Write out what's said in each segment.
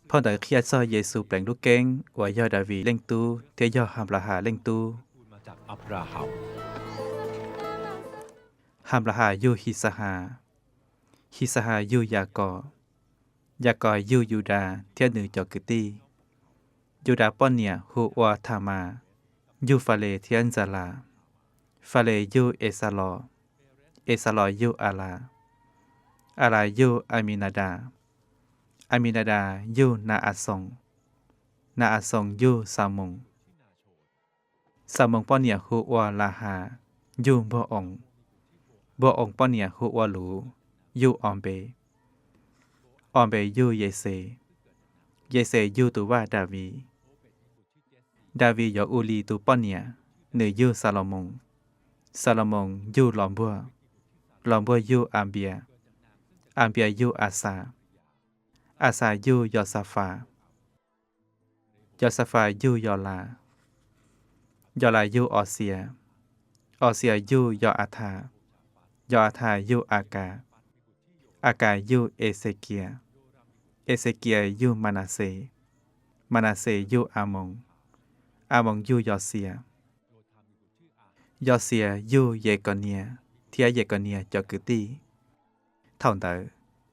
Phau ntawv qhia txog Yes Xus pleev lub keeb uas yog Daviv leej tub thiab yog Has Nplas Has leej tub. Has Nplas Has yug His Xas Has, His Xas Has yug Yas Kos, Yas Kos yug Yus Das thiab nws cov kwv tij. Yus Das poj niam hu ua Thas Mas, yug Fas Les thiab Ntxas Las. Fas Les yug Es Xas Los, Es Xas Los yug As Las, As Las yug As Mis Nas Das, As Mis Nas Das yug Nas As Xoos, Nas As Xoos yug Xas Moos. Xas Moos poj niam hu ua Las Has, yug Npuag Oos, Npuag Oos poj niam hu ua Luv, yug Os Npes, Os Npes yug Yes Xes, Yes Xes yug tus vaj Daviv. Daviv yuav Us Lis tus poj niam, nws yug Xas Los Moos, Xas Los Moos yug Los Npuag, Los Npuag yug As Npias, As Npias yug As Xas, As Xas yug Yos Xas Fas, Yos Xas Fas yug Yos Las, Yos Las yug Os Xias, Os Xias yug Yos As Thas, Yos As Thas yug As Kas, As Kas yug Es Xes Kias, Es Xes Kias yug Mas Nas Xes, Mas Nas Xes yug As Moos, As Moos yug Yos Xias, Yos Xias yug Yes Kos Nias thiab Yes Kos Nias cov kwv tij. Thaum ntawd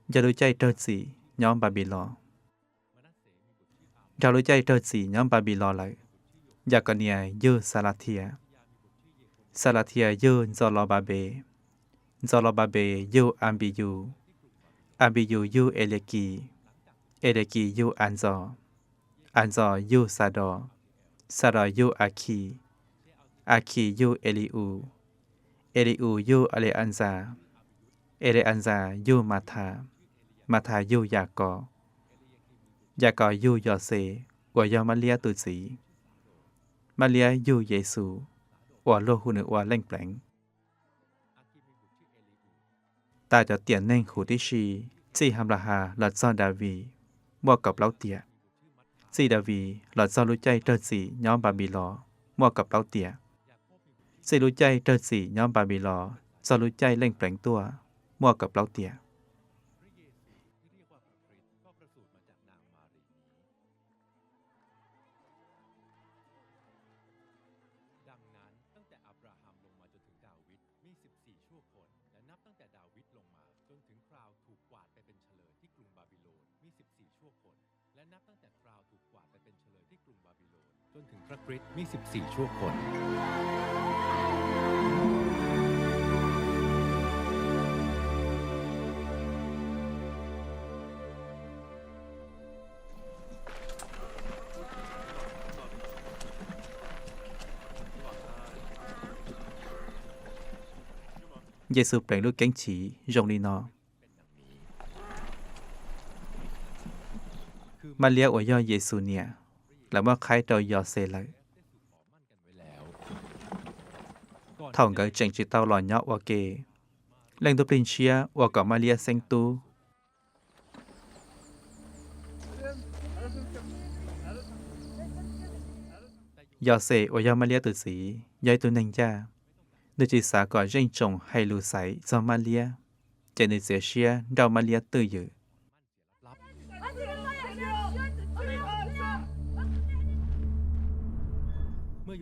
yog lub caij raug txim nyob Npas Npis Los. Dhau lub caij raug txim nyob Npas Npis Los lawm, Yes Kos Nias yug Xas Las Thias, Xas Las Thias yug Ntxos Los Npas Npes, Ntxos Los Npas Npes yug As Npis Yus, As Npis Yus yug Es Lias Kis, Es Lias Kis yug As Ntxos, As Ntxos yug Xas Dos, Xas Dos yug As Khis, As Khis yug Es Lis Us, Es Lis Us yug As Les As Ntxas, Es Les As Ntxas yug Mas Thas, Mas Thas yug Yas Kos, Yas Kos yug Yos Xes uas yog Mab Liab tus txiv. Mab Liab yug Yes Xus uas luag hu nws ua Leej Pleev. Tas cov tiam neeg huv tib si, txij Has Nplas Has los txog Daviv muaj kaum plaub tiam, txij Daviv los txog lub caij raug txim nyob Npas Npis Los muaj kaum plaub tiam, txij lub caij raug txim nyob Npas Npis Los txog lub caij Leej Pleev tuaj muaj kaum plaub tiam. Yes Xus pleev lub keeb chiv zoo li no: Mab Liab uas yog Yes Xus niam, lawv muab qhaib rau Yos Xes lawm. Thaum nkawd tseem tsis tau los nyob ua ke, Leej Ntuj Plig Ntshiab ua kom Mab Liab xeeb tub. Yos Xes uas yog Mab Liab tus txiv yog ib tug neeg ncaj, nws tsis xav kom zeej tsoom hais lus xaiv txog Mab Liab, ces nws txiav siab nrauj Mab Liab twj ywm.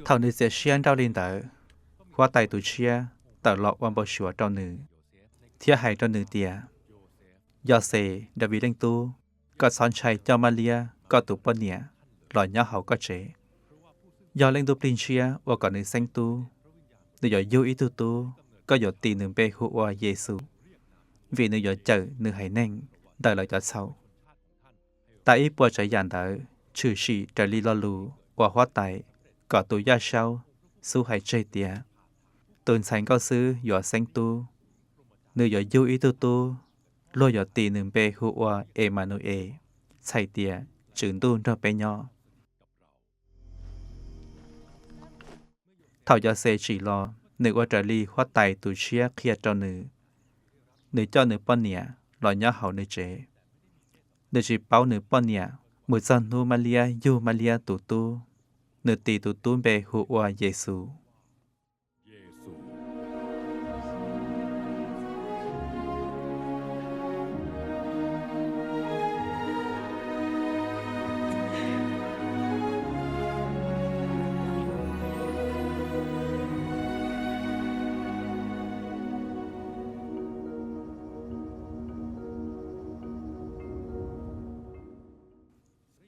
Thaum nws txiav siab nrauj li ntawd, huab tais tus tshiab tawm los ua npau suav rau nws thiab hais rau nws tias, Yos Xes, Daviv leej tub, koj txhob ntshai coj Mab Liab koj tus poj niam los nyob hauv koj tsev. Yog Leej Ntuj Plig Ntshiab ua kom nws xeeb tub, nws yuav yug ib tug tub, koj yuav tis nws npe hu ua Yes Xus, vim nws yuav cawm nws haiv neeg ntawm lawv cov txhaum. Tas ib puas tsav yam ntawd tshwm sim raws li lo lus uas huab tais kom tus yaj saub xub hais tseg tias, tus ntxhais nkauj xwb yuav xeeb tub, nws yuav yug ib tug tub, luag yuav tis nws npe hu ua Es Mas Nus Es, txhais tias Tswv Ntuj nrog peb nyob. Thaum Yos Xes tsim los, nws ua raws li huab tais tus tshiab qhia rau nws. Nws coj nws poj niam los nyob hauv nws tsev. Nws tsis paub nws poj niam mus txog hnub Mab Liab yug Mab Liab tus tub. Nws tis tus tub npe hu ua Yes Xus.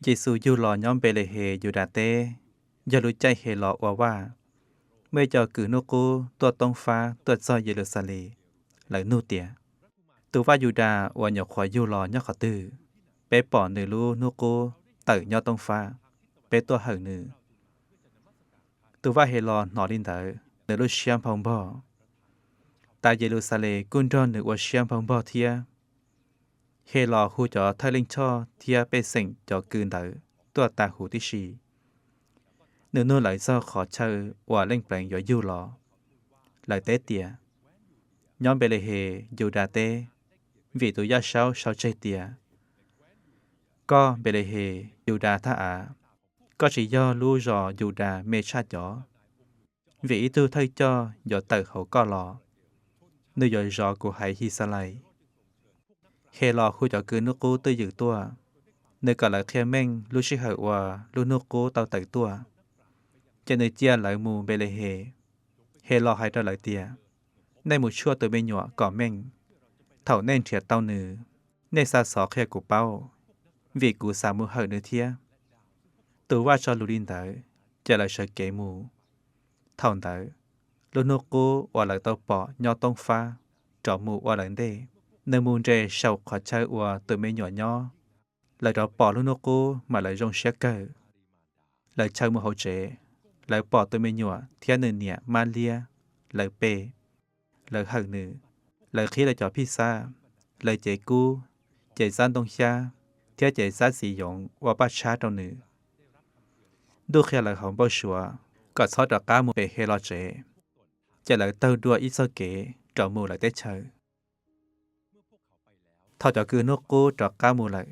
Yes Xus yug los nyob Npes Les Hes, Yus Das teb, yog lub caij Hes Los ua vaj. Muaj ib co kws hnub qub tuaj toob fab tuaj txog Yes Lus Xas Les, lawv nug tias, Tus vaj Yus Das uas nyuam qhuav yug los nyob qhov twg? Peb pom nws lub hnub qub tawm nyob toob fab, peb tuaj hawm nws. Tus vaj Hes Los hnov li ntawd, nws lub siab nphau npog, tas Yes Lus Xas Les kuj nrog nws ua siab nphau npog thiab. Hes Los hu cov thawj Leej Choj thiab pej xeem cov kws ntawd tuaj tas huv tib si. Nws nug lawv txog qhov chaw uas Leej Pleev yuav yug los. Lawv teb tias, Nyob Npes Les Hes, Yus Das teb, vim tus yaj saub sau tseg tias, Koj Npes Les Hes, Yus Das thaj av, koj tsis yog lub zos Yus Das me tshaj cov, vim ib tug thawj coj yuav tawm hauv koj los, nws yuav zov kuv haiv His Xas Lais. Hes Los hu cov kws hnub qub twj ywm tuaj, nws kom lawv qhia meej lub sij hawm uas lub hnub qub tau tawm tuaj. Ces nws cia lawv mus Npes Les Hes. Hes Los hais rau lawv tias, Nej mus tshuaj tus me nyuam kom meej. Thaum nej nrhiav tau nws, nej xa xov qhia kuv paub, vim kuv xav mus hawm nws thiab. Tus vaj tso lus li ntawd, ces lawv sawv kev mus. Thaum ntawd, lub hnub qub uas lawv tau pom nyob toob fab rov mus ua lawv ntej. Nws mus nres saum qhov chaw uas tus me nyuam nyob. Lawv rov pom lub hnub qub mas lawv zoo siab kawg. Lawv chaw mus hauv tsev, lawv pom tus me nyuam thiab nws niam mab liab lawv pe. Lawv hawm nws, lawv qhib lawv cov phij xab, lawv cev kub, cev xab ntoo xyab thiab cev xab txiv yoov ua paj tshab rau nws. Ntuj qhia lawv hauv npau suav kom txhob rov qab mus pem Hes Los tsev, ces lawv taug dua ib txoj kev rov mus lawv teb chaws. Thaum cov kws hnub qub rov qab mus lawm,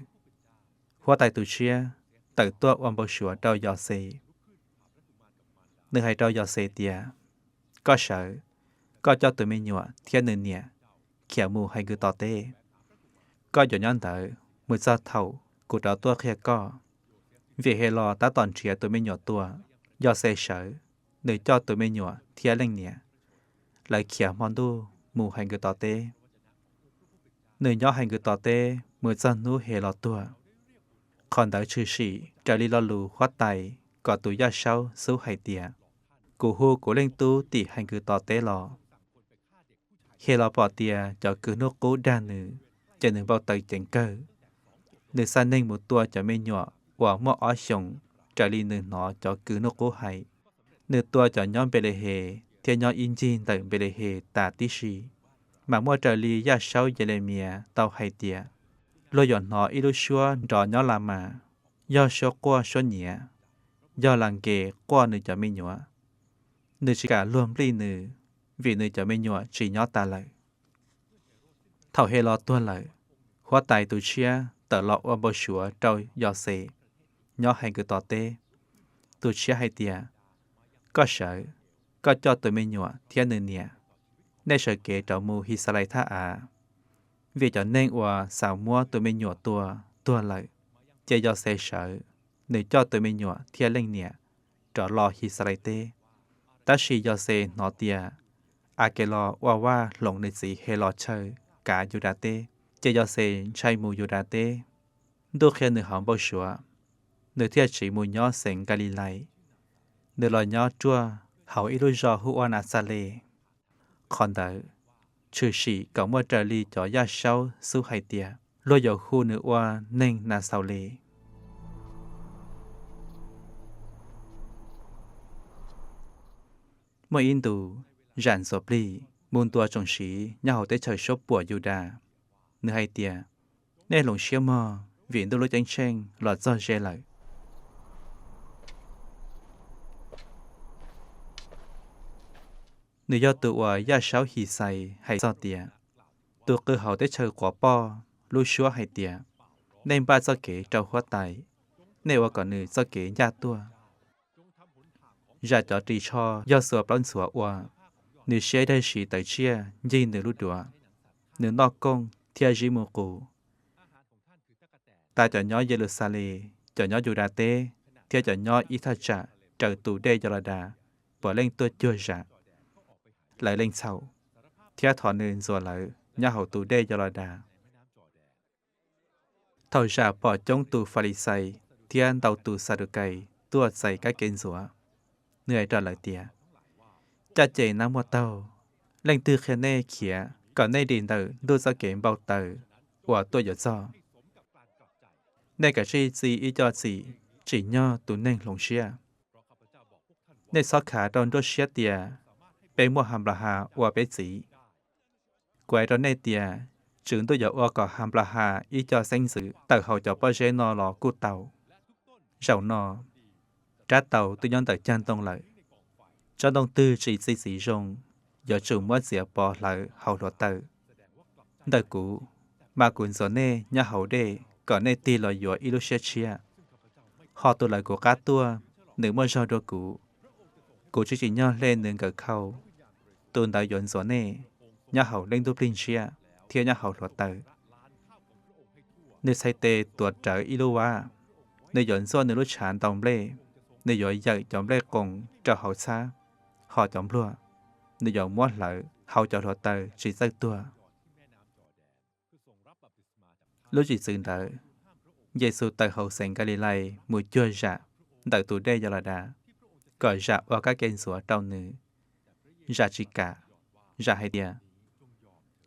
huab tais tus tshiab tawm tuaj ua npau suav rau Yos Xes. Nws hais rau Yos Xes tias, Koj sawv, koj coj tus me nyuam thiab nws niam khiav mus Hais Nkws Tos teb. Koj yuav nyob ntawd mus txog thaum kuv rov tuaj qhia koj, vim Hes Los tab tom nrhiav tus me nyuam tua. Yos Xes sawv, nws coj tus me nyuam thiab leej niam, lawv khiav hmo ntuj mus Hais Nkws Tos teb. Nws nyob Hais Nkws Tos teb mus txog hnub Hes Los tuag. Qhov ntawd tshwm sim raws li lo lus huab tais kom tus yaj saub xub hais tias, Kuv hu kuv leej tub tim Hais Nkws Tos teb los. Hes Los pom tias cov kws hnub qub dag nws, ces nws npau taws ceev kawg. Nws xa neeg mus tua cov me nyuam uas muaj ob xyoos raws li nws hnov cov kws hnub qub hais. Nws tua cov nyob Npes Les Hes thiab nyob ib ncig ntawm Npes Les Hes tas tib si. Mas muaj raws li yaj saub Yes Les Mias tau hais tias, Luag yuav hnov ib lub suab nrov nyob Las Mas, yog suab quaj suab nyiav, yog Las Nkes quaj nws cov me nyuam. Nws tsis kam luag nplij nws, vim nws cov me nyuam tsis nyob tas lawm. Thaum Hes Los tuag lawm, huab tais tus tshiab tawm los ua npau suav rau Yos Xes nyob Hais Nkws Tos teb. Tus tshiab hais tias, Koj sawv, koj coj tus me nyuam thiab nws niam, nej sawv kev rov mus His Xas Lais thaj av, vim cov neeg uas xav muab tus me nyuam tua tuag lawm. Ces Yos Xes sawv, nws coj tus me nyuam thiab leej niam rov los His Xas Lais teb. Tab sis Yos Xes hnov tias As Kes Los ua vaj hloov nws txiv Hes Los chaw kav Yus Das teb, ces Yos Xes ntshai mus Yus Das teb. Ntuj qhia nws hauv npau suav, nws thiaj tsiv mus nyob xeev Nkas Lis Lais. Nws los nyob ruaj hauv ib lub zos hu ua Nas Xas Les. Qhov ntawd tshwm sim kom muaj raws li cov yaj saub xub hais tias, Luag yuav hu nws ua neeg Nas Xaus Les. Muaj ib ntus, Zam Ntxuav Plig mus ntuas tsoom sid nyob hauv teb chaws suab puam Yus Das. Nws hais tias, Nej hloov siab mog, vim Ntuj lub Ceeb Tsheej los txog ze lawm. Nws yog tus uas yaj saub His Xais hais txog tias, Tus qw hauv teb chaws quav poj lub suab hais tias, Nej npaj txoj kev rau huab tais, nej ua kom nws txoj kev ncaj tuaj. Zam cov ris tsho yog xuas plaub ntxhuav ua, nws siab daig siv tawv tsiaj ncig nws lub duav, nws noj kooj thiab zib mus qus. Tas cov nyob Yes Lus Xas Les, cov nyob Yus Das teb thiab cov nyob ib thaj tsam raws tus dej Yos Las Das puav leej tuaj cuag Zam. Lawv lees txhaum thiab thov nws ntxuav lawv nyob hauv tus dej Yos Las Das. Thaum Zam pom coob tus Fas Lis Xais thiab ntau tus Xadukais tuaj txais kab ke ntxuav. Nws hais rau lawv tias, Caj ces nab muaj taug! Leej twg qhia nej khiav kom nej dim ntawm ntuj txoj kev npau taws uas tuaj yuav txog? Nej kav tsij txi ib co txim tsim nyog tus neeg hloov siab. Nej txhob khav rau nruab siab tias peb muaj Has Nplas Has ua peb txiv. Kuv hais rau nej tias, Tswv Ntuj yuav ua kom Has Nplas Has ib co xeeb ntxwv tawm hauv cov pob zeb no los kuj tau. Zaum no, rab taus twb nyob ntawm cag ntoo lawm. Tsob ntoo twg tsis txi txiv zoo, yuav tsum muab txiav pov hlawv hauv hluav taws. Ntawm kuv, mas kuv ntxuav nej nyob hauv dej kom nej tig los yuav ib lub siab tshiab. Ho tus lawv kuv qab tuaj, nws muaj zog dua kuv. Kuv tsis tsim nyog hle nws nkawm khau. Tus ntawd yuav ntxuav nej nyob hauv Leej Ntuj Plig Ntshiab thiab nyob hauv hluav taws. Nws txhais tes tuav rawv ib lub vab. Nws yuav ntxuaj nws lub tshav ntaus nplej. Nws yuav yawm cov nplej qoos rau hauv txhab, ho cov npluag nws yuav muab hlawv hauv cov hluav taws tsis txawj tuag. Lub tsim txwv ntawd, Yes Xus tawm hauv xeev Nkas Lis Lais mus cuag Zam ntawm tus dej Yas Las Das, kom Zam ua kab ke ntxuav rau nws. Zam tsis kam. Zam hais tias,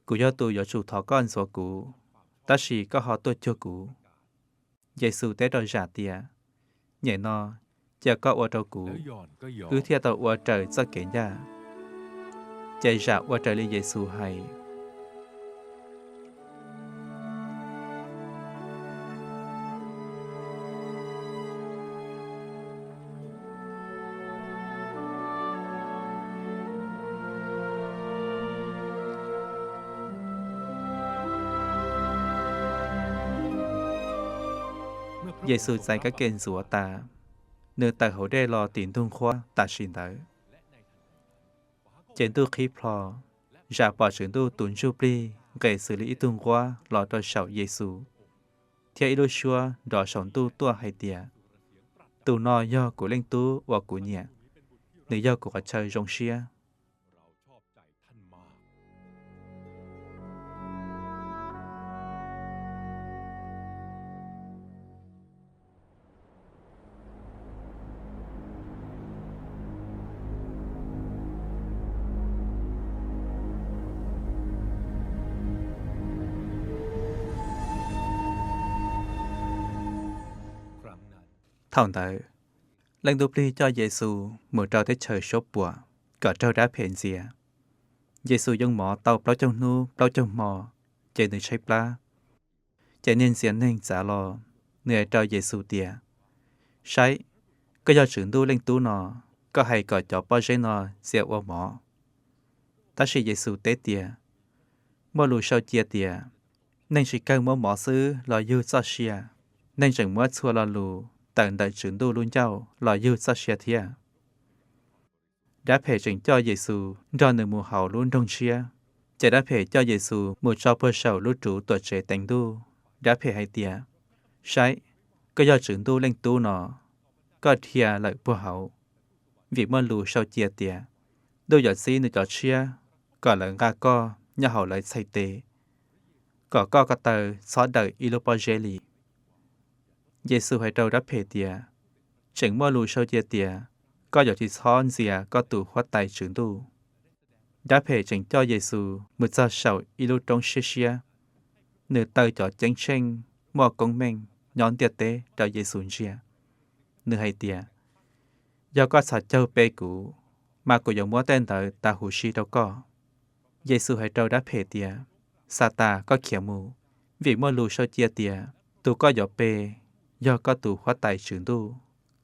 Kuv yog tus yuav tsum thov koj ntxuav kuv, tab sis koj ho tuaj cuag kuv. Yes Xus teb rau Zam tias, Nyem no, cia koj ua rau kuv, wb thiaj tau ua raws txoj kev ncaj. Ces Zam ua raws li Yes Xus hais. Yes Xus txais kab ke ntxuav tas, nws tawm hauv dej los tim ntug nqhuab tam sim ntawd. Ces ntuj qhib plho, Zam pom Tswv Ntuj tus Ntsuj Plig nqes xws li ib tug nquab los rau saum Yes Xus, thiab ib lub suab nrov saum ntuj tuaj hais tias, Tus no yog kuv Leej Tub uas kuv nyiam, nws yog kuv qhov chaw zoo siab. Thaum ntawd, Leej Ntuj Plig coj Yes Xus mus rau teb chaws suab puam kom raug dab phem ntxias. Yes Xus yoo mov tau plaub caug hnub plaub caug hmo, ces nws tshaib plab. Ces niag ntxias neeg txav los, nws hais rau Yes Xus tias, Saib, koj yog Tswv Ntuj Leej Tub no, koj hais kom cov pob zeb no ntxias ua mov. Tab sis Yes Xus teb tias, Muaj lus sau cia tias, neeg tsis kawg muab mov xwb los yug txoj sia, neeg tseem muab txhua lo lus tawm ntawm Tswv Ntuj lub ncauj los yug txoj sia thiab. Dab phem tseem coj Yes Xus nrog nws mus hauv lub nroog tshiab. Ces dab phem coj Yes Xus mus tso puag saum lub ruv tuam tsev teev Ntuj. Dab phem hais tias, Saib, koj yog Tswv Ntuj Leej Tub no, koj dhia lawm puag hauv. Vim muaj lus sau cia tias, Ntuj yuav txib nws cov Tshiab kom lawv nqa koj nyob hauv lawv txhais tes, kom koj ko taw txhob dawm ib lub pob zeb li. Yes Xus hais rau dab phem tias, Tseem muaj lus sau cia tias, koj yuav tsis txhob ntxias koj tus Huab Tais Tswv Ntuj. Dab phem tseem coj Yes Xus mus txog saum ib lub roob siab siab. Nws taw cov ceeb tsheej muaj koob meej nyob ntiaj teb rau Yes Xus ntsia. Nws hais tias, Yog koj txhos caug pe kuv, mas kuv yuav muab tej ntawd tas huv si rau koj. Yes Xus hais rau dab phem tias, Xas Tas, koj khiav mus, vim muaj lus sau cia tias, tus koj yuav pe yog koj tus Huab Tais Tswv Ntuj,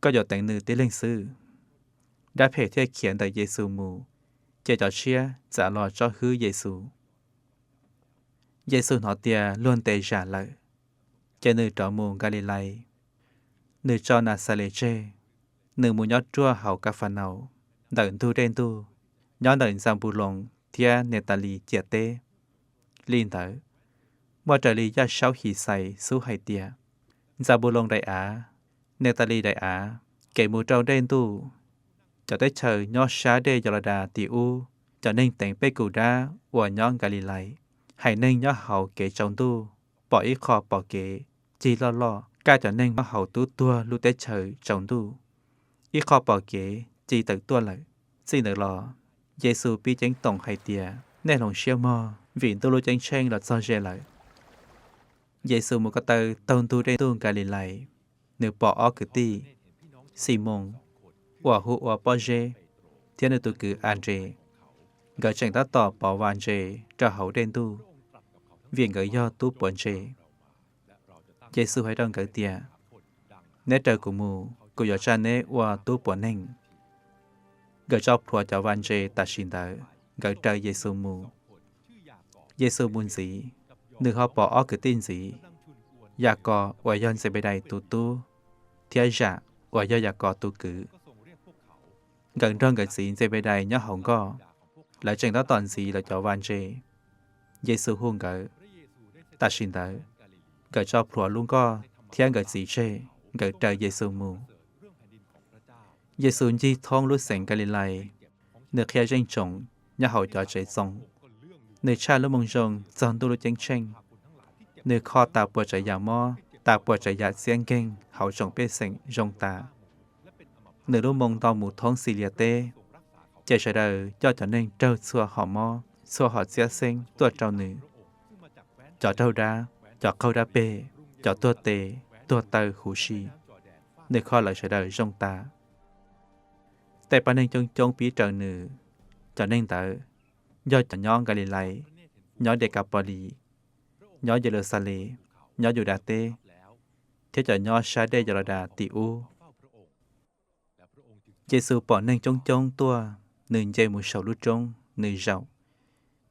koj yuav teev nws tib leeg xwb. Dab phem thiaj khiav ntawm Yes Xus mus, ces cov Tshiab txav los tsob hwb Yes Xus. Yes Xus hnov tias luag ntes Zam lawm, ces nws rov mus Nkas Lis Lais. Nws tso Nas Xas Les tseg, nws mus nyob ruaj hauv Kas Fas Naus, ntawm ntug dej ntuj, nyob ntawm Ntxas Npus Loos thiab Nes Tas Lis ciam teb. Li ntawd, muaj raws li Yaj Saub His Xais xub hais tias, Ntxas Npus Loos daim av, Nes Tas Lis daim av, kev mus rau dej ntuj, cov teb chaws nyob sab dej Yos Las Das tim ub, cov neeg teev pej kum dab uas nyob Nkas Lis Lais, haiv neeg nyob hauv kev tsaus ntuj pom ib qho pom kev cig loj loj kaj cov neeg nyob hauv tub tuag lub teb chaws tsaus ntuj. Ib qho pom kev ci tawm tuaj lawm. Txij ntawd los, Yes Xus pib ceeb toom hais tias, Nej hloov siab mog, vim Ntuj lub Ceeb Tsheej los txog ze lawm. Yes Xus mus ko taw taug ntug Dej Ntuj Nkas Lis Lais, nws pom ob kwv tij, Xis Moos, uas hu ua Pob Zeb, thiab nws tus kwv As Nres. Nkawd tseem tab tom pov vas ntses rau hauv dej ntuj, vim nkawd yog tub puav ntses. Yes Xus hais rau nkawd tias, Neb raws kuv mus, kuv yuav tsa neb ua tub puav neeg. Nkawd tso plhuav cov vas ntses tam sim ntawd, nkawd raws Yes Xus mus. Yes Xus mus ntxiv, nws ho pom ob kwv tij ntxiv, Yas Kos uas yog Ntxes Npes Dais tus tub, thiab Zam uas yog Yas Kos tus kwv. Nkawd nrog nkawd txiv Ntxes Npes Dais nyob hauv nkoj, lawv tseem tab tom ntxiv lawv cov vas ntses. Yes Xus hu nkawd. Tam sim ntawd, nkawd tso plhuav lub nkoj thiab nkawd txiv tseg, nkawd raws Yes Xus mus. Yes Xus ncig thoob lub xeev Nkas Lis Lais, nws qhia zeej tsoom nyob hauv cov tsev txoos. Nws tshaj lub Moo Zoo txog Ntuj lub Ceeb Tsheej. Nws kho tas puas tsav yam mob, tas puas tsav yam txiab nkeeg hauv tsoom pej xeem zoo tas. Nws lub moo nto mus thoob Xis Li as teb, ces sawv daws coj cov neeg raug txhua hom mob, txhua hom txiab xeeb tuaj rau nws: cov raug dab, cov qaug dab peg, cov tuag tes, tuag taw huv si. Nws kho lawv sawv daws zoo tas. Tej pab neeg coob coob pib raws nws. Cov neeg ntawd yog cov nyob Nkas Lis Lais, nyob Des Kas Pos Lis, nyob Yes Lus Xas Les, nyob Yus Das teb, thiab cov nyob sab dej Yos Los Das tim ub. Yes Xus pom neeg coob coob tuaj, nws nce mus saum lub roob, nws zaum.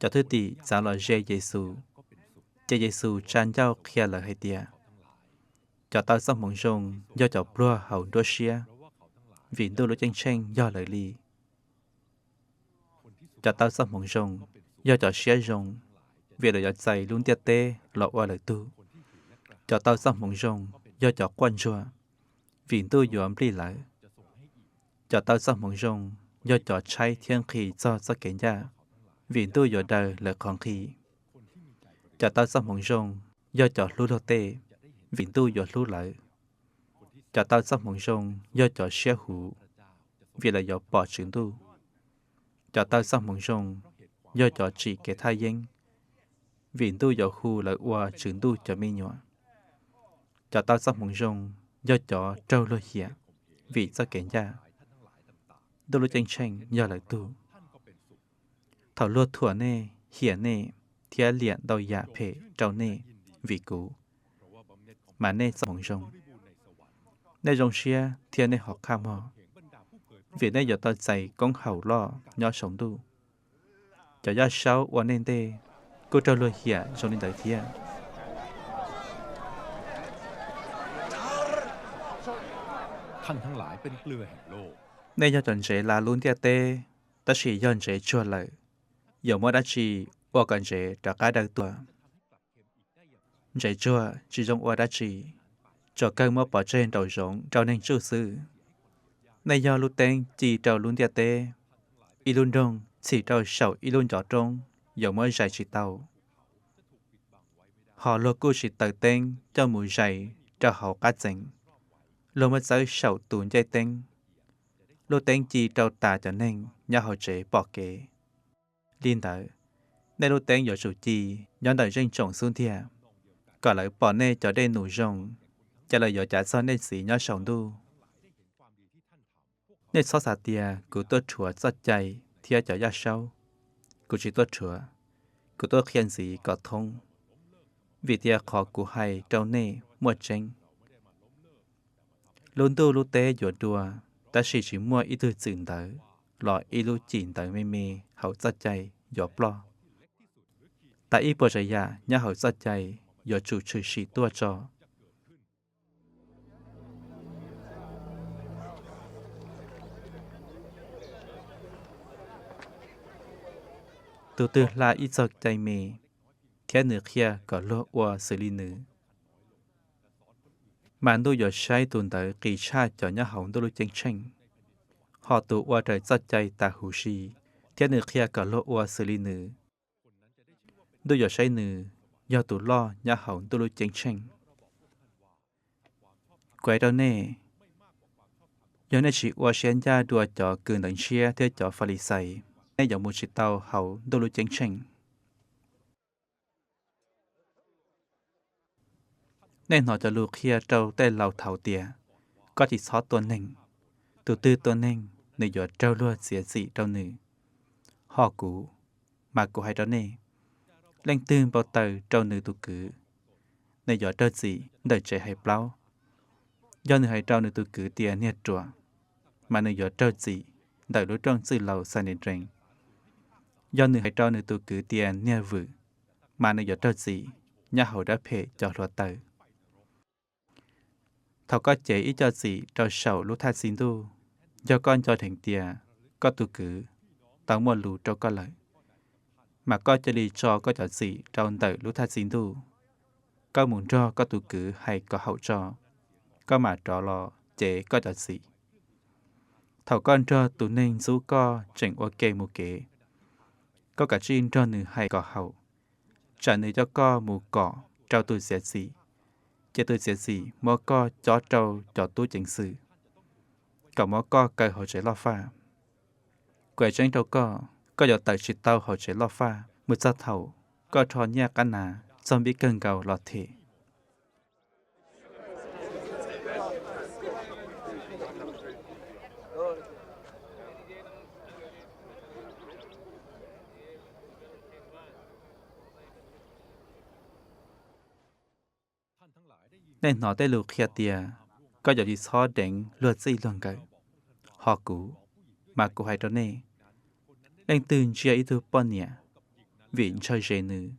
Cov thwj tim txav los ze Yes Xus, ces Yes Xus tsa ncauj qhia lawv hais tias, Cov tau txoj hmoov zoo yog cov pluag hauv nruab siab, vim Ntuj lub Ceeb Tsheej yog lawv li. Cov tau txoj hmoov zoo yog cov siab zoo, vim lawv yuav txais lub ntiaj teb los ua lawv tug. Cov tau txoj hmoov zoo yog cov quaj ntsuag, vim Ntuj yuav nplij lawv. Cov tau txoj hmoov zoo yog cov tshaib thiab nqhis txog txoj kev ncaj, vim Ntuj yuav daws lawv qhov nqhis. Cov tau txoj hmoov zoo yog cov hlub luag tej, vim Ntuj yuav hlub lawv. Cov tau txoj hmoov zoo yog cov siab huv, vim lawv yuav pom Tswv Ntuj. Cov tau txoj hmoov zoo yog cov tsim kev thaj yeeb, vim Ntuj yuav hu lawv ua Tswv Ntuj cov me nyuam. Cov tau txoj hmoov zoo yog cov raug luag hiam vim txoj kev ncaj, Ntuj lub Ceeb Tsheej yog lawv tug. Thaum luag thuam nej, hiam nej, thiab liam ntau yam phem rau nej vim kuv, mas nej txoj hmoov zoo. Nej zoo siab thiab nej hov qhaj mog, vim nej yuav tau txais koob haum loj nyob saum ntuj. Cov yaj saub ua nej ntej kuj raug luag hiam zoo li ntawd thiab. Nej yog cov ntsev la lub ntiaj teb, tab sis yog ntsev tsuag lawm, yuav muaj dab tsi ua kom ntsev rov qab daws tuaj? Ntsev tsuag tsis zoo ua dab tsi, tsuas kawg muab pov tseg nraum zoov rau neeg tsuj xwb. Nej yog lub teeb ci rau lub ntiaj teb. Ib lub nroog txhim rau saum ib lub ncov roob yuav muab zais tsis tau, hos luag kuj tsis taws teeb coj mus zais rau hauv qab txeev. Luag muab txawb saum tus ncej teeb. Lub teeb ci rau tas cov neeg nyob hauv tsev pom kev. Li ntawd, nej lub teeb yuav tsum ci nyob ntawm zeej tsoom xub ntiag, kom lawv pom nej cov dej num zoo, ces lawv yuav cav txog nej Txiv nyob saum ntuj. Nej txhob xav tias kuv tuaj rhuav txoj cai thiab cov yaj saub. Kuv tsis tuaj rhuav, kuv tuaj qhia ntxiv kom thoob, vim tias qhov kuv hais rau nej muaj tseeb. Lub ntuj lub teb yuav dua, tab sis tsis muaj ib tug txwm ntawv los ib lub cim ntawv me me hauv txoj cai yuav ploj. Tas ib puas tsav yam nyob hauv txoj cai yuav tsum tshwm sim tuaj tso. Tus twg hla ib txog cai me, thiab nws qhia kom luag ua xws li nws, mas ntuj yuav saib tus ntawd qis tshaj cov nyob hauv ntuj lub ceeb tsheej. Hos tus ua raws txoj cai tas huv si, thiab nws qhia kom luag ua xws li nws, ntuj yuav saib nws yog tus loj nyob hauv ntuj lub ceeb tsheej. Kuv hais rau nej, yog nej tsis ua siab ncaj dua cov kws ntawv ntshiab thiab cov Falixais, nej yuav mus tsis tau hauv ntuj lub ceeb tsheej. Nej hnov cov lus qhia rau tej laus thaud tias, Koj tsis txhob tua neeg. Tus twg tua neeg, nws yuav raug luag txiav txim rau nws. Hos kuv, mas kuv hais rau nej, leej twg npau taws rau nws tus kwv, nws yuav raug txim ntawm tsev hais plaub. Yog nws hais rau nws tus kwv tias, Niag ruam, mas nws yuav raug txim ntawm lub rooj txwj laus Xanhedrin. Yog nws hais rau nws tus kwv tias, Niag vwm, mas nws yuav raug txim nyob hauv dab phem cov hluav taws. Thaum koj cev ib co txim rau saum lub thaj txi Ntuj, yog koj nco dheev tias koj tus kwv tau muaj lus rau koj lawm, mas koj cia li tso koj cov txim rau ntawm lub thaj txi Ntuj, koj mus nrog koj tus kwv hais kom haum tso, koj mam rov los cev koj cov txim. Thaum koj nrog tus neeg ntxub koj tseem ua ke mus kev, koj kav tsij nrog nws hais kom haum, tsam nws coj koj mus kom rau tus txiav txim, ces tus txiav txim muab koj cob rau cov tub ceev xwm, kom muab koj kaw hauv tsev loj faj. Kuv hais tseeb rau koj, koj yuav tawm tsis tau hauv tsev loj faj mus txog thaum koj rho nyiaj qab nas txog npib kawg nkaus los them. Nej hnov tej lus qhia tias, Koj yuav tsis txhob deev luag txij luag nkawm. Hos kuv, mas kuv hais rau nej, leej twg ntsia ib tug poj niam vim ntshaw zes nws,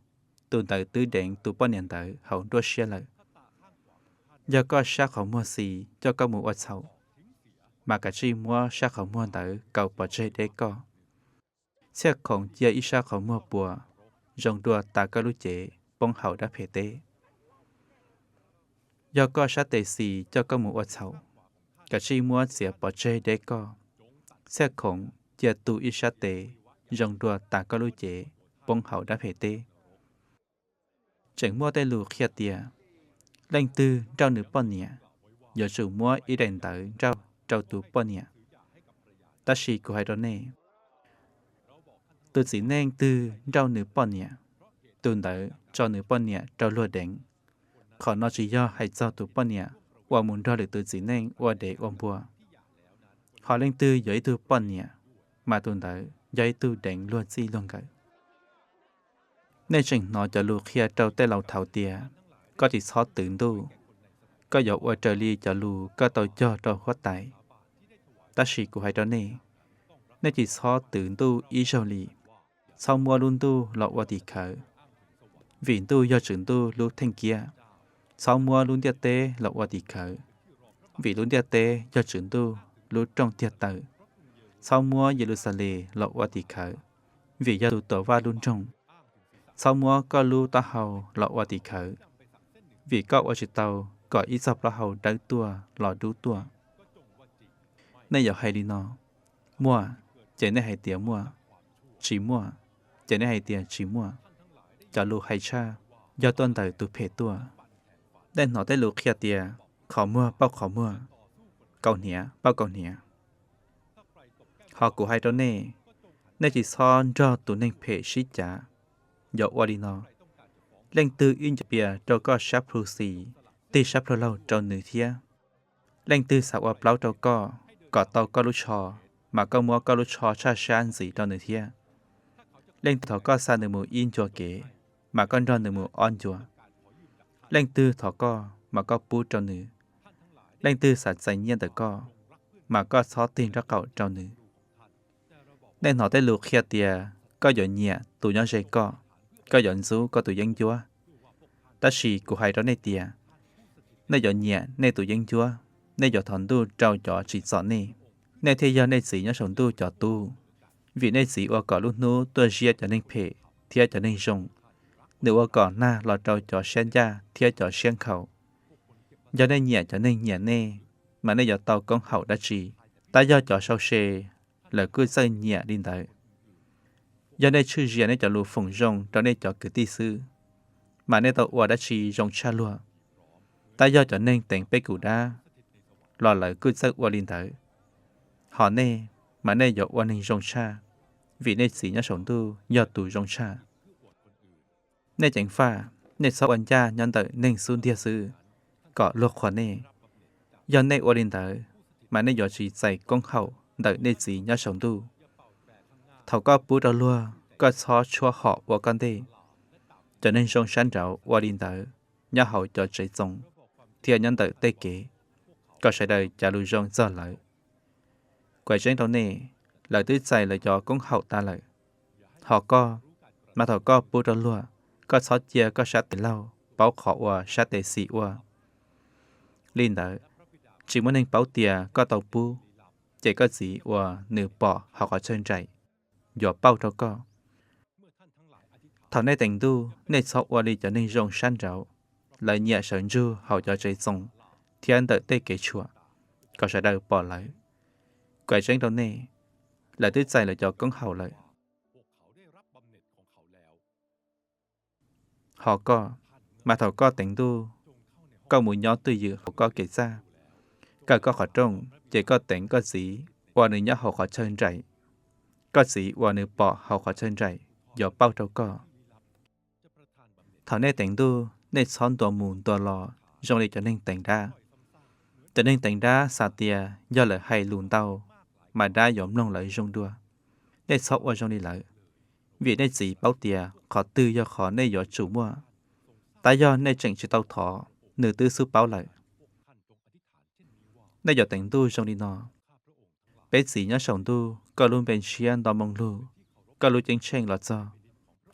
tus ntawd twb deev tus poj niam ntawd hauv nruab siab lawm. Yog koj sab qhov muag xis coj koj mus ua txhaum, mas kav tsij muab sab qhov muag ntawd kaus pov tseg deb koj. Txhiaj khoov cia ib sab qhov muag puas zoo dua tas koj lub cev poob hauv dab phem teb. Yog koj sab tes xis coj koj mus ua txhaum, kav tsij muab txiav pov tseg deb koj. Txhiaj khoov cia tu ib sab tes zoo dua tas koj lub cev poob hauv dab phem teb. Tseem muaj tej lus qhia tias, Leej twg nrauj nws poj niam, yuav tsum muab ib daim ntawv nrauj rau tus poj niam. Tab sis kuv hais rau nej, tus txiv neej twg nrauj nws poj niam, tus ntawd tso nws poj niam rau luag deev. Qhov no tsis yog hais txog tus poj niam uas mus nrog lwm tus txiv neej ua dev ua npua. Hos leej twg yuav ib tug poj niam, mas tus ntawd yog ib tug deev luag txij luag nkawm. Nej tseem hnov cov lus qhia rau tej laus thaud tias, Koj tsis txhob twv ntuj, koj yuav ua raws li cov lus koj tau cog rau huab tais. Tab sis kuv hais rau nej, nej tsis txhob twv ntuj ib zaug li. Txhob muab lub ntuj los ua tim khawv, vim ntuj yog Tswv Ntuj lub theej kiab. Txhob muab lub ntiaj teb los ua tim khawv, vim lub ntiaj teb yog Tswv Ntuj lub rooj tiag taw. Txhob muab Yes Lus Xas Les los ua tim khawv, vim yog tus Tuam Vaj lub nroog. Txhob muab koj lub taub hau los ua tim khawv, vim koj ua tsis tau kom ib txoj plaub hau dawb tuaj los dub tuaj. Nej yuav hais li no, Muaj, ces nej hais tias muaj; Tsis muaj, ces nej hais tias tsis muaj. Cov lus hais tshaj yog tuaj ntawm tus phem tuaj. Nej hnov tej lus qhia tias, Qhov muag pauj qhov muag, kaus hniav pauj kaus hniav. Hos kuv hais rau nej, nej tsis txhob nrog tus neeg phem sib cav. Yuav ua li no, leej twg ib nco pias rau koj sab plhu xis, tig sab plhu laug rau nws thiab. Leej twg xav ua plaub rau koj kom tau koj lub tsho, mas koj muab koj lub tsho tshaj sab ntxiv rau nws thiab. Leej twg thov koj xa nws mus ib ncua kev, mas koj nrog nws mus ob ncua. Leej twg thov koj, mas koj pub rau nws. Leej twg xav txais nyiaj ntawm koj, mas koj txhob tig nraub qaum rau nws. Nej hnov tej lus qhia tias, Koj yuav nyiam tus nyob ze koj, koj yuav ntxub koj tus yeeb ncuab. Tab sis kuv hais rau nej tias, nej yuav nyiam nej tus yeeb ncuab, nej yuav thov Ntuj rau cov tsim txom nej, nej thiaj yog nej Txiv nyob saum ntuj cov tub. Vim nej Txiv ua kom lub hnub tuaj ziab cov neeg phem thiab cov neeg zoo. Nws ua kom nag los rau cov siab ncaj thiab cov siab nkhaus. Yog nej nyiam cov neeg nyiam nej, mas nej yuav tau koob haum dab tsi? Tab yog cov sau se, lawv kuj txawj nyiam li ntawd. Yog nej tshwj zias nej cov lus foom zoo rau nej cov kwv tij xwb, mas nej tau ua dab tsi zoo tshaj luag? Tab yog cov neeg teev pej kum dab, los lawv kuj txawj ua li ntawd. Hos nej, mas nej yuav ua neeg zoo tshaj, vim nej Txiv nyob saum ntuj yog tus zoo tshaj. Nej ceev faj, nej txhob ua ncaj nyob ntawm neeg xub ntiag xwb, kom luag qhuas nej. Yog nej ua li ntawd, mas nej yuav tsis txais koob haum ntawm nej Txiv nyob saum ntuj. Thaum koj pub rau luag, koj txhob tshuab hom ua koj ntej. Cov neeg zoo sab nraud ua li ntawd nyob hauv cov tsev txoos thiab nyob ntawm tej kev, kom sawv daws cav lus zoo txog lawv. Kuv hais tseeb rau nej, lawv twb txais lawv cov koob haum tas lawm. Hos koj, mas thaum koj pub rau luag, koj txhob cia koj sab tes laug paub qhov uas sab tes xis ua. Li ntawd, tsis muaj neeg paub tias koj tau pub, ces koj Txiv uas nws pom hauv qhov chaw nraim yuav pauj rau koj. Thaum nej teev Ntuj, nej txhob ua li cov neeg zoo sab nraud, lawv nyiam sawv ntsug hauv cov tsev txoos thiab ntawm tej kev tshuam, kom sawv daws pom lawv. Kuv hais tseeb rau nej, lawv twb txais lawv cov koob haum lawm. Hos koj, mas thaum koj teev Ntuj, koj mus nyob twj ywm hauv koj kev txaj, kawm koj qhov rooj, ces koj teev koj Txiv uas nws nyob hauv qhov chaw nraim. Koj Txiv uas nws pom hauv qhov chaw nraim yuav pauj rau koj. Thaum nej teev Ntuj, nej txhob ntuas mus ntuas los zoo li cov neeg teev dab. Cov neeg teev dab xav tias yog lawv hais lus ntau, mas dab yuav mloog lawv zoo dua. Nej txhob ua zoo li lawv, vim nej Txiv paub tias qhov twg yog qhov nej yuav tsum muaj. Tab yog nej tseem tsis tau thov, nws twb xub paub lawm. Nej yuav teev Ntuj zoo li no: Peb Txiv nyob saum ntuj, koj lub npe ntshiab nto moo lug, koj lub ceeb tsheej los txog,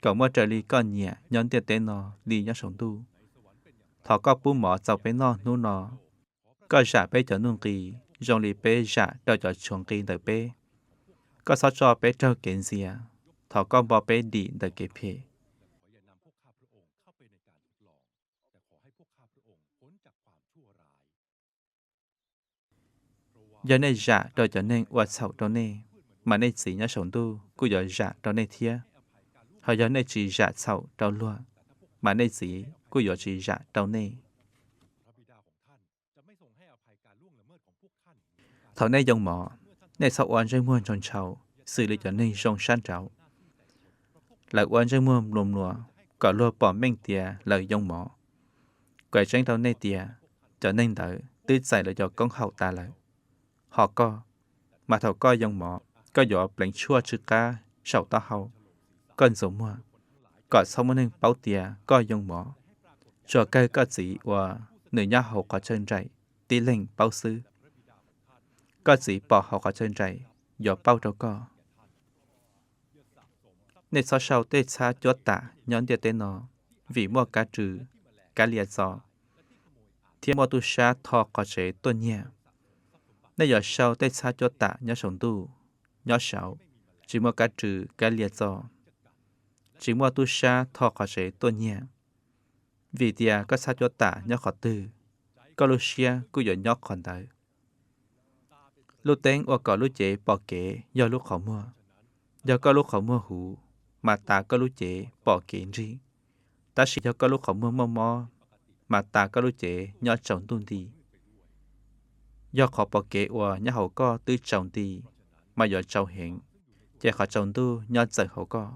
kom muaj raws li koj nyiam nyob ntiaj teb no li nyob saum ntuj. Thov koj pub mov txaus peb noj hnub no. Koj zam peb cov nuj nqis zoo li peb zam rau cov tshuav nqi ntawm peb. Koj txhob tso peb raug kev ntxias, thov koj npo peb dim ntawm kev phem. Yog nej zam rau cov neeg ua txhaum rau nej, mas nej Txiv nyob saum ntuj kuj yuav zam rau nej thiab. Hos yog nej tsis zam txhaum rau luag, mas nej Txiv kuj yuav tsis zam rau nej. Thaum nej yoo mov, nej txhob ua ntsej muag ntshaus ntshaus xws li cov neeg zoo sab nraud. Lawv ua ntsej muag mluas mluas kom luag pom meej tias lawv yoo mov. Kuv hais tseeb rau nej tias, cov neeg ntawd twb txais lawv cov koob haum tas lawm. Hos koj, mas thaum koj yoo mov, koj yuav pleev tshuaj tsw qab saum taub hau koj ntxuav muag, kom txhob muaj neeg paub tias koj yoo mov. Tsuas kawg koj Txiv uas nws nyob hauv qhov chaw nraim tib leeg paub xwb. Koj Txiv pom hauv qhov chaw nraim yuav pauj rau koj. Nej txhob sau tej txhab cuab tam nyob ntiaj teb no, vim muaj kab rws, kab lia txo, thiab muaj tub sab tho qhov tsev tuaj nyiag. Nej yuav sau tej txhab cuab tam nyob saum ntuj, nyob saud, tsis muaj kab rws kab lia txo, tsis muaj tub sab tho qhov tsev tuaj nyiag. Vim tias koj txhab cuab tam nyob qhov twg, koj lub siab kuj yuav nyob qhov ntawd. Lub teeb ua kom lub cev pom kev yog lub qhov muag. Yog koj lub qhov muag huv, mas tas koj lub cev pom kev nrig. Tab sis yog koj lub qhov muag muaj mob, mas tas koj lub cev nyob tsaus ntuj nti. Yog qhov pom kev uas nyob hauv koj twb tsaus nti, mas yuav tsaus heev, ces qhov tsaus ntuj nyob txawm hauv koj.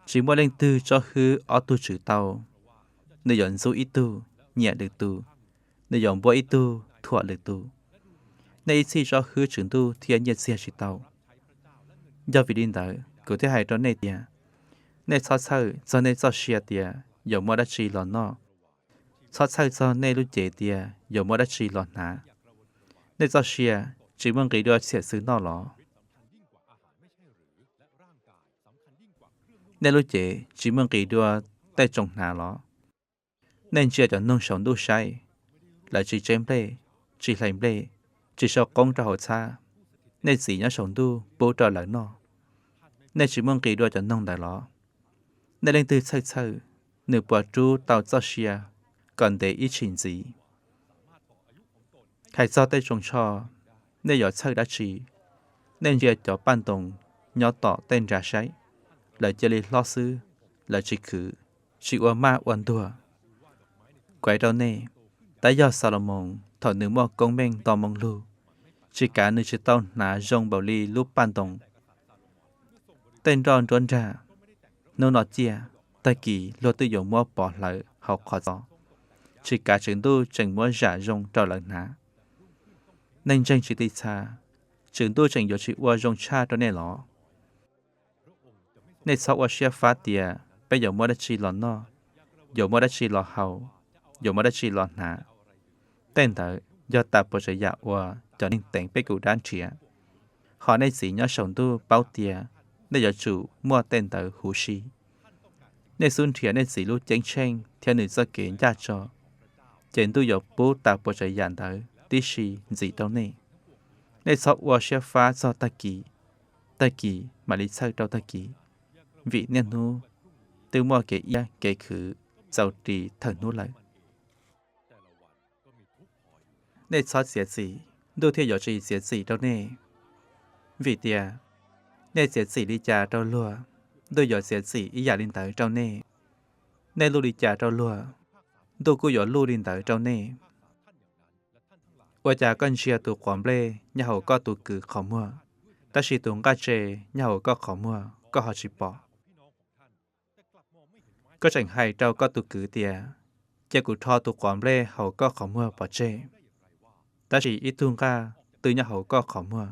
Tsis muaj leej twg tsob hwb ob tug tswv tau. Nws yuav ntxub ib tug, nyiam lwm tus; nws yuav npuab ib tug, thuam lwm tus. Nej ib txhij tsob hwb Tswv Ntuj thiab nyiaj txiag tsis tau. Yog vim li ntawd, kuv thiaj hais rau nej tias, nej txhob txhawj txog nej txoj sia tias yuav muaj dab tsi los noj, txhob txhawj txog nej lub cev tias yuav muaj dab tsi los hnav. Nej txoj sia tsis muaj nqis dua txhiam xws noj los? Nej lub cev tsis muaj nqis dua tej tsoos hnav los? Nej ntsia cov noog saum ntuj saib, lawv tsis tseb nplej, tsis hlais nplej, tsis sau qoob rau hauv txhab. Nej Txiv nyob saum ntuj pub rau lawv noj. Nej tsis muaj nqis dua cov noog ntawd los? Nej leej twg txhawj txhawj, nws puas rub tau txoj sia kom ntev ib tshim ntxiv? Hais txog tej tsoos tsho, nej yuav txhawj dab tsi? Nej ntsia cov paj ntoos nyob tom tej nra saib, lawv cia li hlob xwb, lawv tsis khwv, tsis ua maj ua ntuag. Kuv hais rau nej, tab yog Xas Los Moos thaum nws muaj koob meej nto moo lug, tsis kav nws tsis tau hnav zoo npaum li lub paj ntoos. Tej nroj nruab nrag, hnub no ciaj, tag kis luag twb yuav muab pov hlawv hauv qhov txos, tsis kav Tswv Ntuj tseem muab zam zoo rau lawv hnav. Neeg ntseeg tsis ti txha, Tswv Ntuj tseem yuav tsis ua zoo tshaj rau nej los? Nej txhob ua siab fab tias peb yuav muab dab tsi los noj, yuav muab dab tsi los haus, yuav muab dab tsi los hnav. Tej ntawd yog tas puas tsav yam uas cov neeg teev peb kum dab nrhiav, hos nej Txiv nyob saum ntuj paub tias nej yuav tsum muaj tej ntawd huv si. Nej xub nrhiav nej Txiv lub Ceeb Tsheej thiab nws txoj kev ncaj tso, ces Ntuj yuav pub tas puas tsav yam ntawd tib si ntxiv rau nej. Nej txhob ua siab fab txog tag kis, tag kis mam li txhawj rau tag kis, vim niaj hnub twb muaj kev iab kev khwv txaus ris thawm hnub lawm. Nej txhob txiav txim, Ntuj thiaj yuav tsis txiav txim rau nej. Vim tias nej txiav txim li cas rau luag, Ntuj yuav txiav txim ib yam li ntawd rau nej. Nej luj li cas rau luag, Ntuj kuj yuav luj li ntawd rau nej. Ua cas koj ntsia tus quav nplej nyob hauv koj tus kwv qhov muag, tab sis tus nqaj tse nyob hauv koj qhov muag koj ho tsis pom? Koj tseem hais rau koj tus kwv tias, cia kuv rho tus quav nplej hauv koj qhov muag pov tseg, tab sis ib tug nqaj twb nyob hauv koj qhov muag.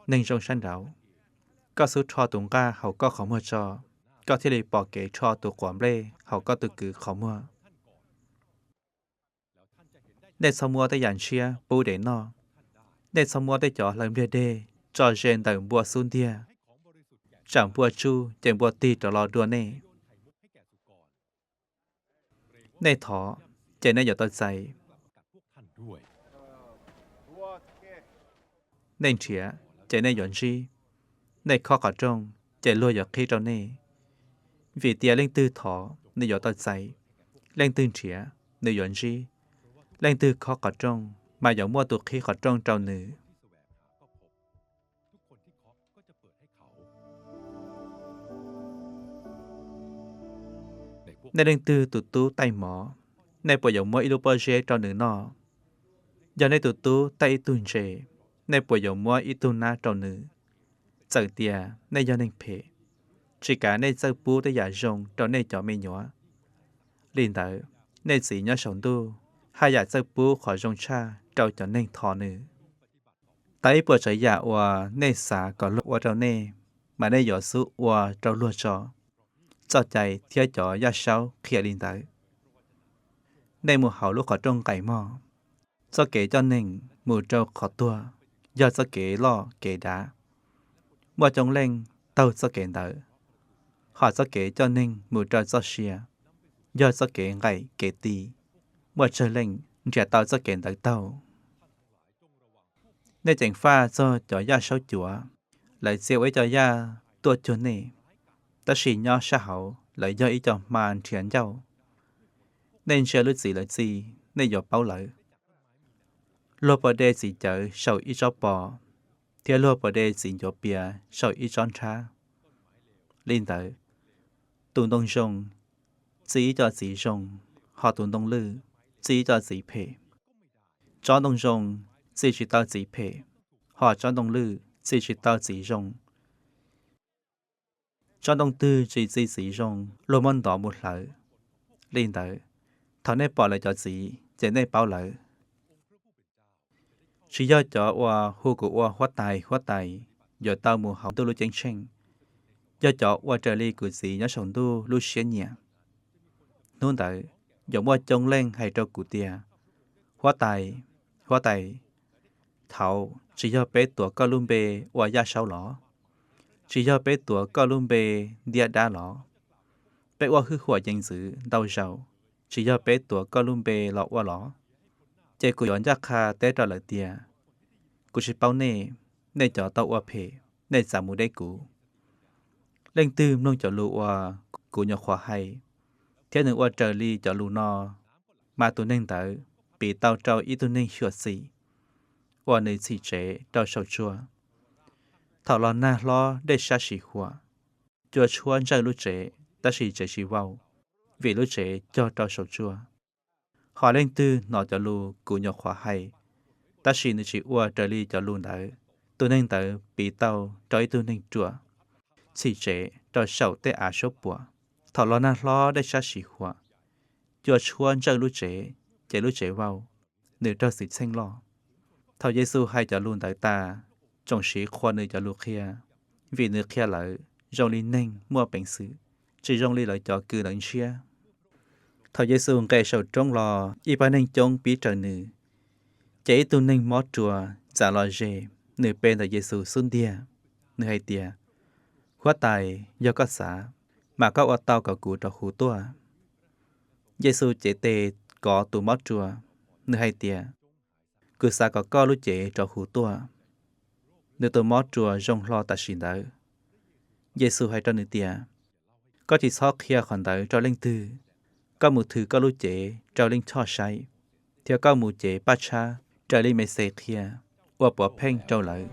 Neeg zoo sab nraud, koj xub rho tus nqaj hauv koj qhov muag tso, koj thiaj li pom kev rho tus quav nplej hauv koj tus kwv qhov muag. Nej txhob muab tej yam ntshiab pub dev noj. Nej txhob muab tej cov hlaws npliag deg tso ze ntawm npua xub ntiag, tsam npua tsuj ces npua tig rov los dua nej. Nej thov, ces nej yuav tau txais. Nej nrhiav, ces nej yuav ntsib. Nej khob qhov rooj, ces luag yuav qhib rau nej. Vim tias leej twg thov, nws yuav tau txais; leej twg nrhiav, nws yuav ntsib; leej twg khob qhov rooj, mas yuav muaj tus qhib qhov rooj rau nws. Nej leej twg tus tub taij mov, nej puas yuav muab ib lub pob zeb rau nws noj? Yog nej tus tub taij ib tug ntses, nej puas yuav muab ib tug nab rau nws? Txawm tias nej yog neeg phem, tsis kav nej txawj pub tej yam zoo rau nej cov me nyuam, li ntawd nej Txiv nyob saum ntuj haj yam txawj pub qhov zoo tshaj rau cov neeg thov nws. Tau ib puas tsav yam uas nej xav kom luag ua rau nej, mas nej yuav xub ua rau luag tso. Txoj Cai thiab cov Yaj Saub qhia li ntawd. Nej mus hauv lub qhov rooj nqaim mog, txoj kev coj neeg mus rau qhov tuag yog txoj kev loj kev dav, muaj coob leej taug txoj kev ntawd; hos txoj kev coj neeg mus rau txoj sia yog txoj kev nqaim kev ti, muaj tsawg leej nrhiav tau txoj kev ntawd taug. Nej ceev faj txog cov Yaj Saub Cuav, lawv txia ua ib co yaj tuaj cuag nej, tab sis nyob sab hauv lawv yog ib co hma nrhiav ncauj. Nej ntsia lub txim lawv txi, nej yuav paub lawv. Luag pas dej txiv cawv saum ib tsob pos, thiab luag pas dej txiv ncuav pias saum ib tsob nrhab. Li ntawd, tus ntoo zoo txi ib co txiv zoo, hos tus ntoo lwj txi ib co txiv phem. Tsob ntoo zoo txi tsis tau txiv phem, hos tsob ntoo lwj txi tsis tau txiv zoo. Tsob ntoo twg tsis txi txiv zoo, luag muab ntov mus hlawv. Li ntawd, thaum nej pom lawv cov txiv, ces nej paub lawv. Tsis yog cov uas hu kuv ua Huab Tais, Huab Tais yuav tau mus hauv ntuj lub Ceeb Tsheej, yog cov ua raws li kuv Txiv nyob saum ntuj lub siab nyiam. Hnub ntawd, yuav muaj coob leej hais rau kuv tias, Huab Tais, Huab Tais, thaud tsis yog peb tuav koj lub npe ua Yaj Saub los? Tsis yog peb tuav koj lub npe ntiab dab los? Peb ua hwj huam yees ntxwv ntau zaus, tsis yog peb tuav koj lub npe los ua los? Ces kuv yuav ncaj qha teb rau lawv tias, kuv tsis paub nej, nej cov tau ua phem, nej txav mus deb kuv. Leej twg mloog cov lus uas kuv nyuam qhuav hais, thiab nws ua raws li cov lus no, mas tus neeg ntawd piv tau rau ib tug neeg xyuam xim uas nws txhim tsev rau saum tsua, thaum los nag hlob dej sab sis huam. cua tshuab ntsawj lub tsev, tab sis tsev tsis vau, vim lub tsev cog rau saum tsua. Hos leej twg hnov cov lus kuv nyuam qhuav hais, tab sis nws tsis ua raws li cov lus ntawd, tus neeg ntawd piv tau rau ib tug neeg ruam txhim tsev rau saum tej av suab puam. Thaum los nag hlob dej sab sim huam, cua tshuab ntsawj lub tsev, ces lub tsev vau, nws raug xwm txheej loj. Thaum Yexus hais cov lus ntawd tas, tsoom sid qhuas nws cov lus qhia, vim nws qhia lawv zoo li neeg muaj peev xwm, tsis zoo li lawv cov kws ntawv ntshiab. Thaum Yexus nqes saum roob los, ib pab neeg coob pib raws nws. Ces ib tug neeg mob ruas txav los ze, nws pe ntawm Yexus xub ntiag. Nws hais tias, Huab Tais, yog koj xav, mas koj ua tau kom kuv rov huv tuaj. Yexus cev tes kov tus mob ruas, nws hais tias, Kuv xav kom koj lub cev rov huv tuaj. Nws tus mob ruas zoo hlo tam sim ntawd. Yexus hais rau nws tias, Koj tsis txhob qhia qhov ntawd rau leej twg. Koj mus thws koj lub cev rau Leej Choj saib, thiab koj mus cev paj tshab raws li Mexes qhia, ua puav pheej rau lawv.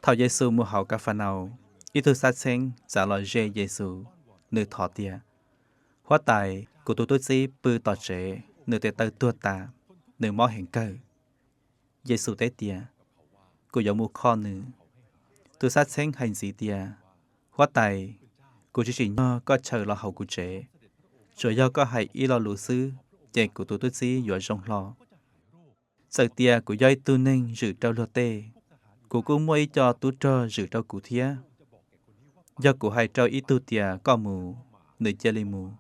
Thaum Yexus mus hauv Kav Fas Naus, ib tug xab txheeb txav los ze Yexus, nws thov tias, Huab Tais, kuv tus tub txib pw tom tsev, nws tes taw tuag tas, nws mob heev kawg. Yexus teb tias, Kuv yuav mus kho nws. Tus xab txheeb hais ntxiv tias, Huab Tais, kuv tsis tsim nyog koj chaws los hauv kuv tsev. Tsuas yog koj hais ib lo lus xwb, ces kuv tus tub txib yuav zoo hlo. Txawm tias kuv yog ib tug neeg zwm rau luag tej, kuv kuj muaj ib co tub rog zwm rau kuv thiab. Yog kuv hais rau ib tug tias koj mus, nws cia li mus.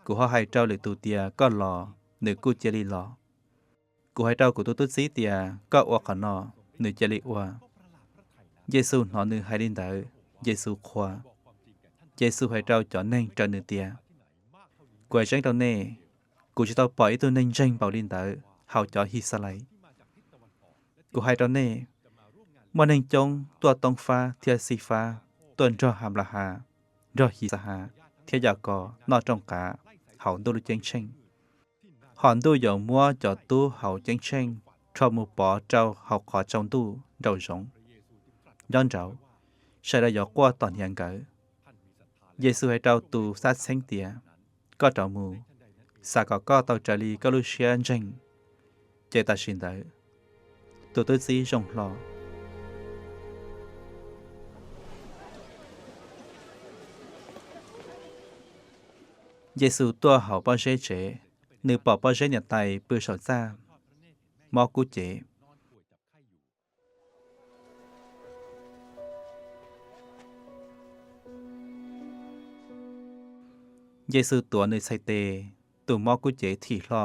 Kuv ho hais rau lwm tus tias koj los, nws kuj cia li los. Kuv hais rau kuv tus tub txib tias koj ua qhov no, nws cia li ua. Yexus hnov nws hais li ntawd, Yexus qhuas. Yexus hais rau cov neeg raws nws tias, Kuv hais tseeb rau nej, kuv tsis tau pom ib tug neeg ntseeg npaum li ntawd hauv cov His Xas Lais. Kuv hais rau nej, muaj neeg coob tuaj toob fab thiab xib fab, tuaj nrog Has Nplas Has, nrog His Xas Has thiab Yas Kos noj rooj qav hauv Ntuj lub Ceeb Tsheej. Hos Ntuj yuav muab cov tub hauv Ceeb Tsheej rho mus pov rau hauv qhov tsaus ntuj nraum zoov. Nyob nraud, sawv daws yuav quaj tos hniav nkawd. Yexus hais rau tus xab txheeb tias, Koj rov mus, xav kom koj tau raws li koj lub siab ntseeg. Ces tam sim ntawd, tus tub txib zoo hlo. Yexus tuaj hauv pob zeb tsev, nws pom pob zeb niam tais pw saum txaj, mob kub cev. Yexus tuav nws txhais tes, tus mob kub cev thim hlo,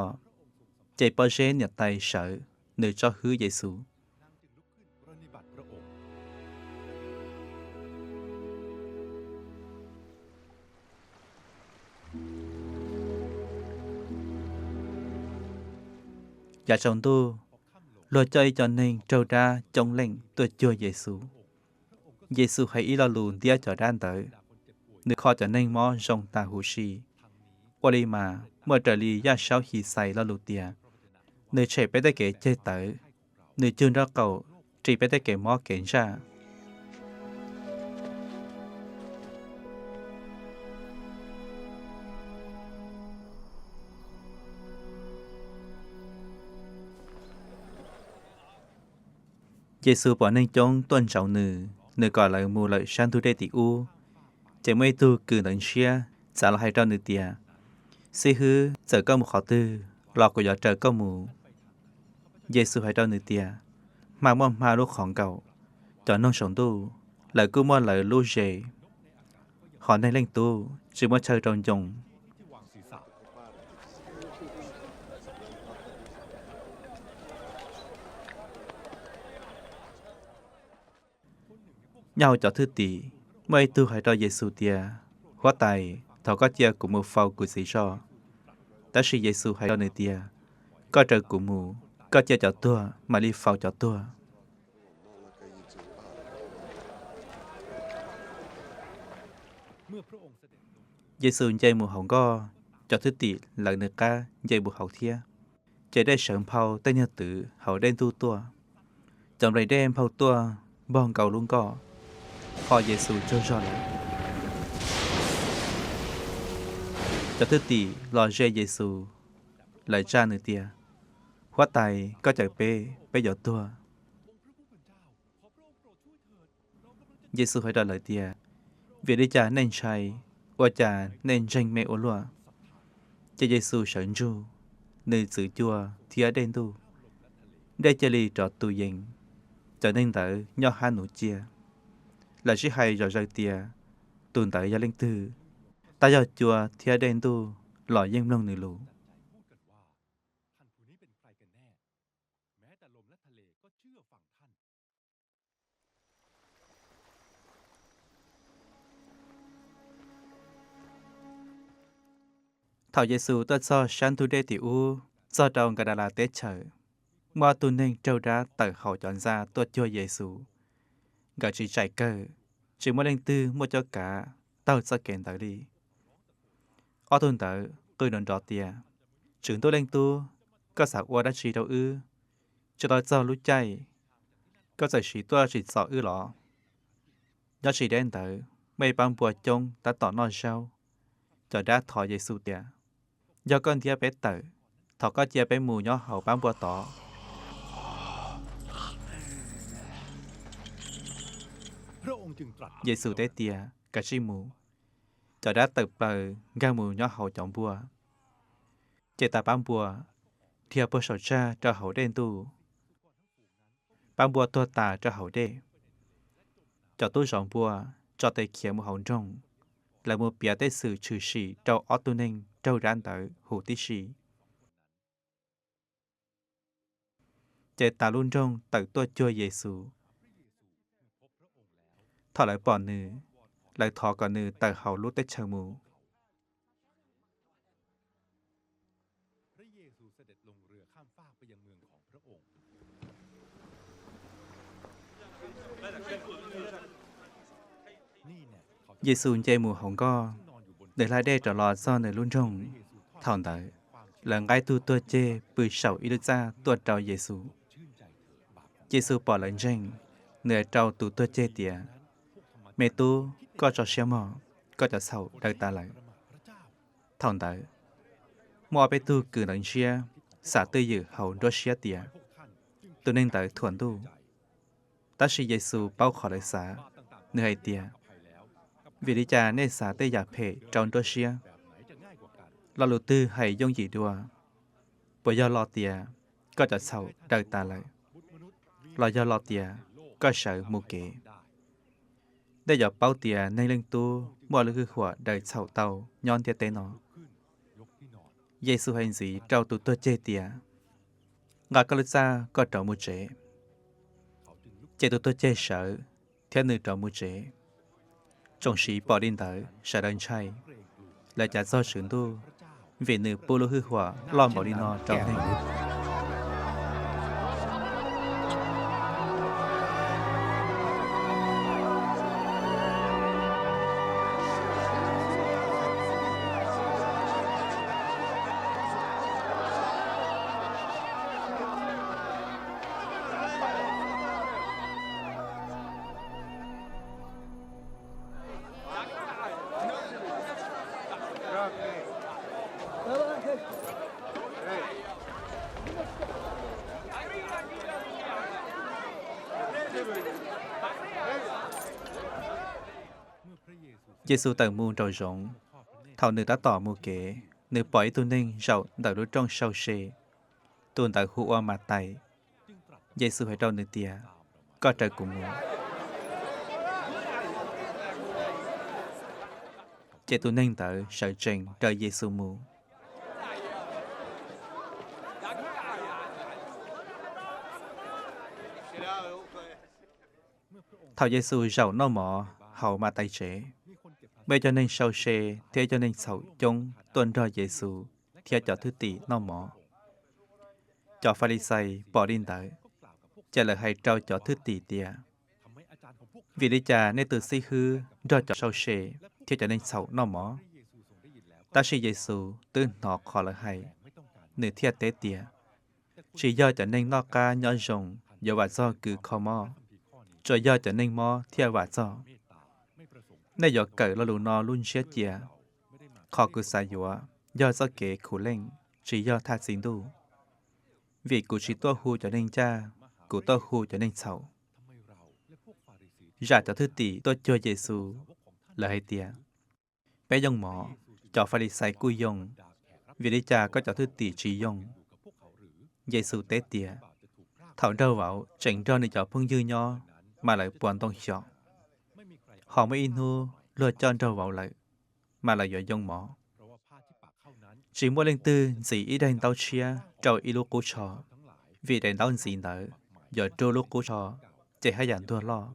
ces pob zeb niam tais sawv, nws tsob hwb Yexus. Yav tsaus ntuj, luag coj ib co neeg raug dab coob leej tuaj cuag Yexus. Yexus hais ib lo lus ntiab cov dab ntawd, nws kho cov neeg mob zoo tas huv si. Ua li mas muaj raws li Yaj Saub His Xais lo lus tias, Nws tshem peb tej kev ceg tawv, nws cug nraub qaum ris peb tej kev mob kev ntsaj. Yexus pom neeg coob tuaj ntsauv nws, nws kom lawv mus lawm sab ntug dej tim ub. Ces muaj ib tug kws ntawv ntshiab txav los hais rau nws tias, Xib hwb, txawm koj mus qhov twg los kuv yuav raws koj mus. Yexus hais rau nws tias, Hma muaj hma lub qhov nkaum, cov noog saum ntuj, lawv kuj muaj lawv lub zes, hos Neeg Leej Tub tsis muaj chaw rau ncoo. Nyob hauv cov thwj tim, Muaj ib tug hais rau Yes Xus tias, Huab Tais, thov koj cia kuv mus faus kuv txiv tso. Tab sis Yes Xus hais rau nws tias, Koj raws kuv mus, koj cia cov tuag mam li faus cov tuag. Yes Xus nce mus hauv nkoj, cov thwj tim lawv nws qab nce mus hauv thiab. Ces dej sawv nphau tej nyuag twv hauv dej ntuj tuaj. Cov nplaim dej nphau tuaj npog nkaus lub nkoj, ho Yes Xus tsaug zog lawm. Cov thwj tim los ze Yes Xus, lawv tsa nws tias, Huab Tais, koj cawm peb, peb yuav tuag. Yes Xus hais rau lawv tias, Vim li cas nej ntshai? Ua cas nej ntseeg me ua luaj? Ces Yes Xus sawv ntsug, nws txwv cua thiab dej ntuj, dej cia li rov tu yees. Cov neeg ntawd nyob hab nuv cia, lawv sib hais zom zaws tias, Tus ntawd yog leej twg? Tab yog cua thiab dej ntuj los yeej mloog nws lus. Thaum Yes Xus tuaj txog sab ntug dej tim ub txog rau Nkas Das Las teb chaws, muaj ob tug neeg raug dab tawm hauv cov ntxa tuaj cuag Yes Xus. Nkawd tsis tsaim kawg, tsis muaj leej twg muaj cuab kav taug txoj kev ntawd li. Ob tug ntawd qw nrov nrov tias, Tswv Ntuj Leej Tub, koj xav ua dab tsi rau wb? Tsis tau txog lub caij, koj txawm siv tuaj tsim txom wb los? Nyob tsis deb ntawd, muaj ib pab npua coob tab tom noj zaub. Cov dab thov Yes Xus tias, Yog koj ntiab peb tawm, thov koj cia peb mus nyob hauv pab npua tod. Yes Xus teb tias, Kav tsij mus. Cov dab tawm plaws nkag mus nyob hauv cov npua, ces tas pab npua, dhia puag saum tsag rau hauv dej ntuj. Pab npua tuag tas rau hauv dej. Cov tub zov npua tso tes khiav mus hauv nroog, lawv mus piav tej xwm tshwm sim rau ob tug neeg raug dab ntawd huv tib si. Ces tas lub nroog tawm tuaj cuag Yes Xus. Thaum lawv pom nws, lawv thov kom nws tawm hauv lub teb chaws mus. Yes Xus nce mus hauv nkoj, nws hla dej rov los txog nws lub nroog. Thaum ntawd, lawv nqa ib tug tuag ceg pw saum ib lub txaj tuaj rau Yes Xus. Yes Xus pom lawv ntseeg, nws hais rau tus tuag ceg tias, Me tub, koj tso siab mog, koj cov txhaum daws tas lawm. Thaum ntawd, muaj ob peb tug kws ntawv ntshiab xav twj ywm hauv nruab siab tias tus neeg ntawd thuam Ntuj. Tab sis Yes Xus paub qhov lawv xav, nws hais tias, Vim li cas nej xav tej yam phem rau nruab siab? Lo lus twg hais yooj yim dua? Puas yog lo tias, Koj cov txhaum daws tas lawm, los yog lo tias, Koj sawv mus kev? Nej yuav paub tias Neeg Leej Tub muaj lub hwj huam daws txhaum tau nyob ntiaj teb no. Yes Xus hais ntxiv rau tus tuag ceg tias, Nqa koj lub txaj koj rov mus tsev. Ces tus tuag ceg sawv, thiab nws rov mus tsev. Tsoom sid pom li ntawd sawv daws ntshai, lawv cav txog Tswv Ntuj, vim nws pub lub hwj huam loj npaum li no rau neeg. Yes Xus tawm mus nraum zoov. Thaum nws tab tom mus kev, nws pom ib tug neeg zaum ntawm lub rooj sau se, tus ntawd hu ua Mas Tais. Yes Xus hais rau nws tias, Koj raws kuv mus. Ces tus neeg ntawd sawv tsees raws Yes Xus mus. Thaum Yes Xus zaum noj mov hauv Matais tsev, muaj ib co neeg sau se thiab ib co neeg txhaum coob tuaj nrog Yes Xus thiab cov thwj tim noj mov. Cov Fas Lis Xais pom li ntawd, ces lawv hais rau cov thwj tim tias, Vim li cas nej tus xib hwb nrog cov sau se thiab cov neeg txhaum noj mov? Tab sis Yes Xus twb hnov qhov lawv hais, nws thiaj teb tias, Tsis yog cov neeg noj qab nyob zoo yuav vam txog kws kho mob, tsuas yog cov neeg mob thiaj vam txog. Nej yuav kawm lo lus no lub ntsiab cia: Qhov kuv xav yuav yog txoj kev khuv leej, tsis yog thaj txi Ntuj. Vim kuv tsis tuaj hu cov neeg ncaj, kuv tuaj hu cov neeg txhaum. Zam cov thwj tim tuaj cuag Yes Xus, lawv hais tias, Peb yoo mov, cov Fas Lis Xais kuj yoo, vim li cas koj cov thwj tim tsis yoo? Yes Xus teb tias, Thaum nraug vauv tseem nrog nws cov phooj ywg nyob, mas lawv puas ntoo xyom. Ho muaj ib hnub luag coj nraug vauv lawm, mas lawv yuav yoo mov. Tsis muaj leej twg ntxiv ib daim ntaub tshiab rau ib lub qub tsho, vim daim ntaub ntxiv ntawd yuav rub lub qub tsho, ces haj yam ntuag loj.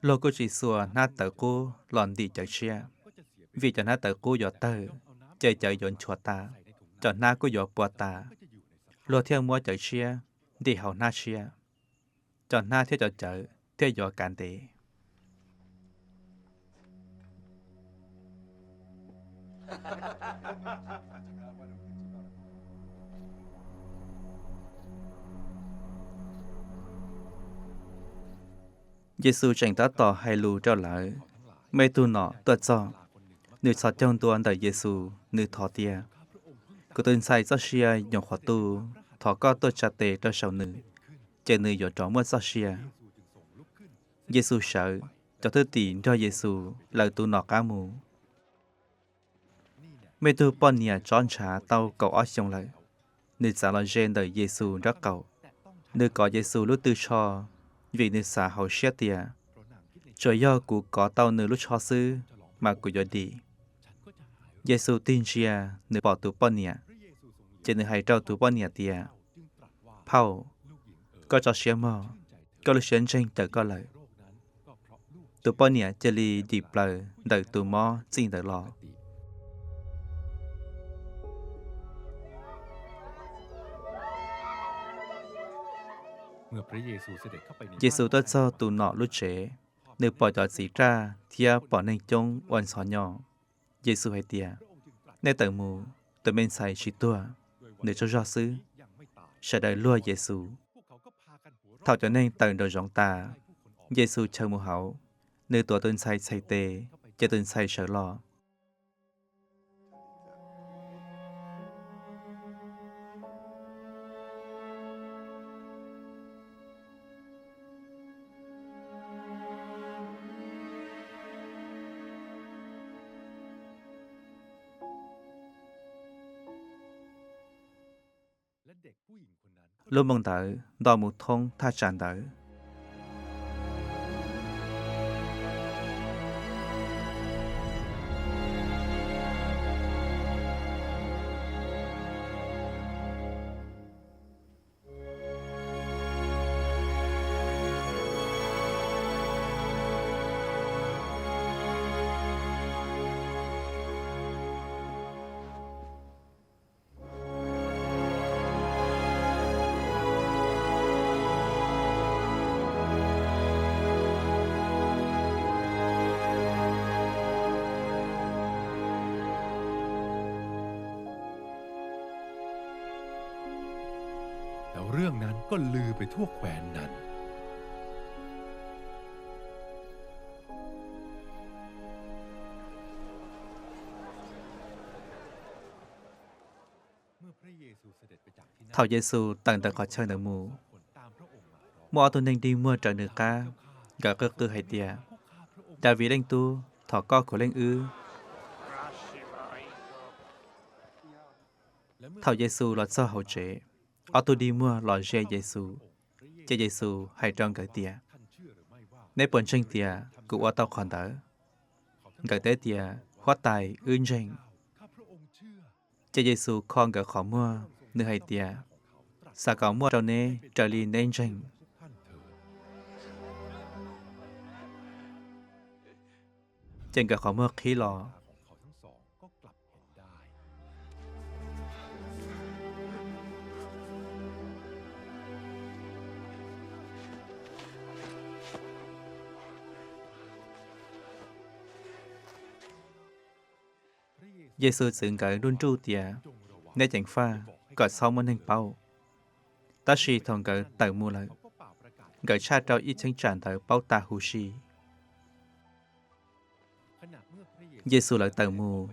Luag kuj tsis xuas hnab tawv qub los ntim cawv tshiab, vim cov hnab tawv qub yuav tawg, ces cawv yuav nchuav tas, cov hnab kuj yuav puas tas. Luag thiaj muab cawv tshiab ntim hauv hnab tshiab, cov hnab thiab cov cawv thiaj yuav kav ntev. Yes Xus tseem tab tom hais lus rau lawv, muaj ib tug nom tuaj txog. Nws txhos caug ntua ntawm Yes Xus, nws thov tias, Kuv tus ntxhais txoj sia nyuam qhuav tu, thov koj tuaj tsa tes rau saum nws, ces nws yuav rov muaj txoj sia. Yes Xus sawv, cov thwj tim nrog Yes Xus lawv tus nom qab mus. Muaj ib tug poj niam tsob ntshav tau kaum ob xyoos lawm, nws txav los ze ntawm Yes Xus nraub qaum. Nws kov Yes Xus lub tw tsho, vim nws xav hauv siab tias, Tsuas yog kuv kov tau nws lub tsho xwb, mas kuv yuav dim. Yes Xus tig ntsia, nws pom tus poj niam, ces nws hais rau tus poj niam tias, Phauj, koj tso siab mog, koj lub siab ntseeg cawm koj lawm. Tus poj niam cia li dim plaws ntawm tus mob txij ntawd los. Yes Xus tuaj txog tus nom lub tsev, nws pom cov txiv raj thiab pom neeg coob ua ntxhov nyo. Yes Xus hais tias, Nej tawm mus, tus me ntxhais tsis tuag, nws tsaug zog xwb. Sawv daws luag Yes Xus. Thaum cov neeg tawm nraum zoov tas, Yes Xus chaws mus hauv, nws tuav tus ntxhais txhais tes, ces tus ntxhais sawv los. Lub moo ntawd nto mus thoob thaj tsam ntawd. Thaum Yes Xus tawm ntawm qhov chaw ntawd mus, muaj ob tug neeg dig muag raws nws qab, nkawd qw qw hais tias, Das Vis Leej Tub, thov koj khuv leej wb. Thaum Yes Xus los txog hauv tsev, ob tug dig muag los ze Yes Xus, ces Yes Xus hais rau nkawd tias, Neb puas ntseeg tias kuv ua tau qhov ntawd? Nkawd teb tias, Huab Tais, wb ntseeg. Ces Yes Xus kho nkawd qhov muag, nws hais tias, Xav kom muaj rau neb raws li neb ntseeg. Ces nkawd qhov muag qhib los. Yes Xus txwv nkawd nruj nruj tias, Neb ceev faj, kom txhob muaj neeg paub. Tab sis thaum nkawd tawm mus lawm, nkawd tshaj rau ib cheeb tsam ntawd paub tas huv si. Yes Xus lawv tawm mus,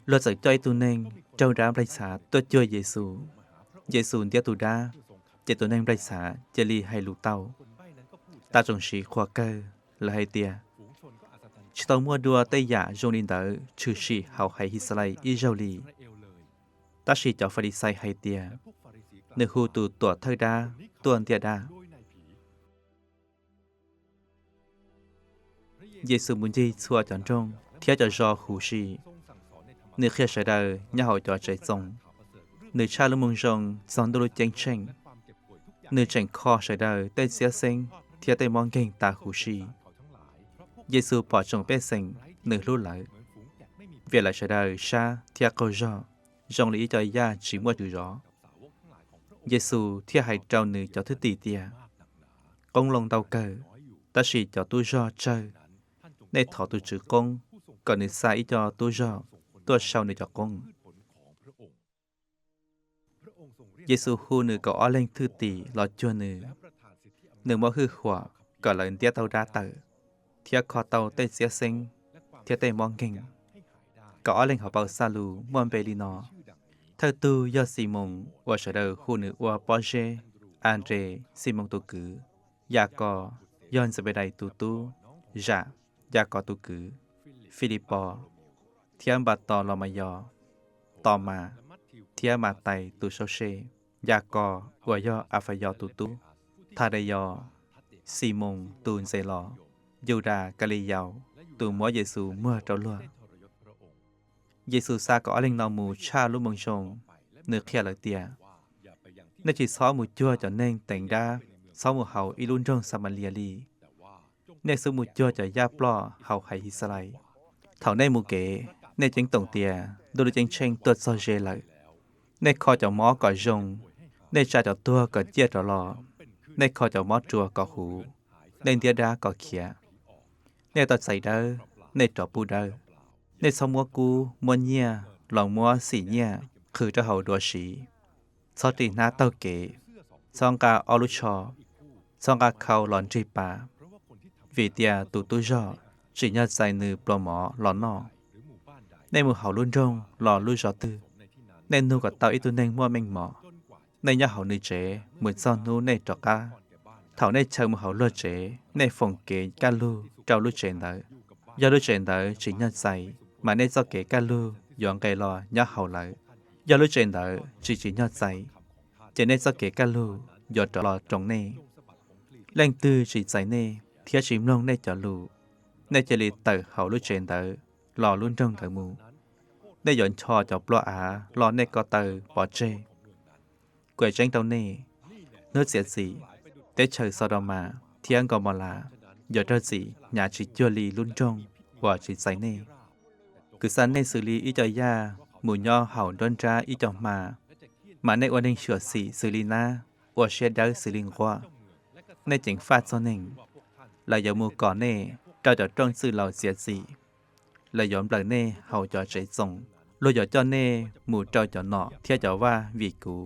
luag txawm coj ib tug neeg raug dab nplaig txhav tuaj cuag Yes Xus. Yes Xus ntiab tus dab, ces tus neeg nplaig txhav cia li hais lus tau. Tag tsoom sid qhuas kawg, lawv hais tias, Tsis tau muaj dua tej yam zoo li ntawd tshwm sim hauv haiv His Xas Lais ib zaug li. Tab sis cov Fas Lis Xais hais tias, Nws hu tus tuam thawj dab tuaj ntiab dab. Yes Xus mus ncig txhua cov nroog thiab cov zos huv si. Nws qhia sawv daws nyob hauv cov tsev txoos. Nws tshaj lub Moo Zoo txog Ntuj lub Ceeb Tsheej. Nws tseem kho sawv daws tej txiab xeeb thiab tej mob nkeeg tas huv si. Yes Xus pom tsoom pej xeem, nws hlub lawv, vim lawv sawv daws sab thiab qaug zog, zoo li ib co yaj tsis muaj tswv zov. Yes Xus thiaj hais rau nws cov thwj tim tias, Qoob loo ntau kawg, tab sis cov tub zog tsawg. Nej thov tus Tswv Qoob kom nws xa ib co tub zog tuaj sau nws cov qoob. Yes Xus hu nws kaum ob leeg thwj tim los cuag nws. Nws muab hwj huam kom lawv ntiab tau dab tawm thiab kho tau tej txiab xeeb thiab tej mob nkeeg. Kaum ob leeg hauv Paus Xa Lus muaj npe li no: Thawj tug yog Xis Moos uas sawv daws hu nws ua Pob Zeb; As Nres, Xis Moos tus kwv; Yas Kos, yog Ntxes Npes Dais tus tub; Zam, Yas Kos tus kwv; Fis Lis Pos thiab Npas Tos Los Mas Yos; Tos Mas thiab Mas Tais tus sau se; Yas Kos uas yog As Fas Yos tus tub; Thas Des Yos, Xis Moos tus ntxeev los; Yus Das Kas Lis Yaus tus muab Yes Xus muag rau luag. Yes Xus xa kaum ob leeg no mus tshaj lub Moo Zoo. Nws qhia lawv tias, Nej tsis txhob mus cuag cov neeg teev dab, txhob mus hauv ib lub nroog Xas Mas Li as li. Nej xub mus cuag cov yaj ploj hauv haiv His Xas Lais. Thaum nej mus kev, nej ceeb toom tias Ntuj lub Ceeb Tsheej tuaj txog ze lawm. Nej kho cov mob kom zoo, nej tsa cov tuag kom ciaj rov los, nej kho cov mob ruas kom huv, nej ntiab dab kom khiav. Nej tau txais dawb, nej rov pub dawb. Nej txhob muab kub muab nyiaj los muab xim nyiaj qhwv rau hauv duav siv. Txhob ris hnab taug kev, txhob nqa ob lub tsho, txhob nqa khau los nrig pas, vim tias tus tub zog tsim nyog txais nws pluas mov los noj. Nej mus hauv lub nroog los lub zos twg, nej nug kom tau ib tug neeg muaj meej mom. Nej nyob hauv nws tsev mus txog hnub nej rov qab. Thaum nej chaws mus hauv luag tsev, nej foom kev kaj lug rau lub tsev ntawd. Yog lub tsev ntawd tsim nyog txais, mas nej txoj kev kaj lug yuav nqes los nyob hauv lawv. Yog lub tsev ntawd tsis tsim nyog txais, ces nej txoj kev kaj lug yuav rov los roos nej. Leej twg tsis txais nej thiab tsis mloog nej cov lus, nej cia li tawm hauv lub tsev ntawd los lub nroog ntawd mus. Nej yuav ncho cov plua av los nej ko taw pov tseg. Kuv hais tseeb rau nej, hnub txiav txim, teb chaws Xos Dos Mas thiab Nkos Mos Las yuav raug txim hnyav tsis cuag li lub nroog uas tsis txais nej. Kuv xa nej xws li ib co yaj mus nyob hauv nruab nrab ib co hma, mas nej ua neeg xyuam xim xws li nab, ua siab dawb xws li nquab. Nej ceev faj txog neeg, lawv yuav mus kom nej rau cov rooj txwj laus txiav txim. Lawv yuav nplawm nej hauv cov tsev txoos. Luag yuav coj nej mus rau cov nom thiab cov vaj vim kuv,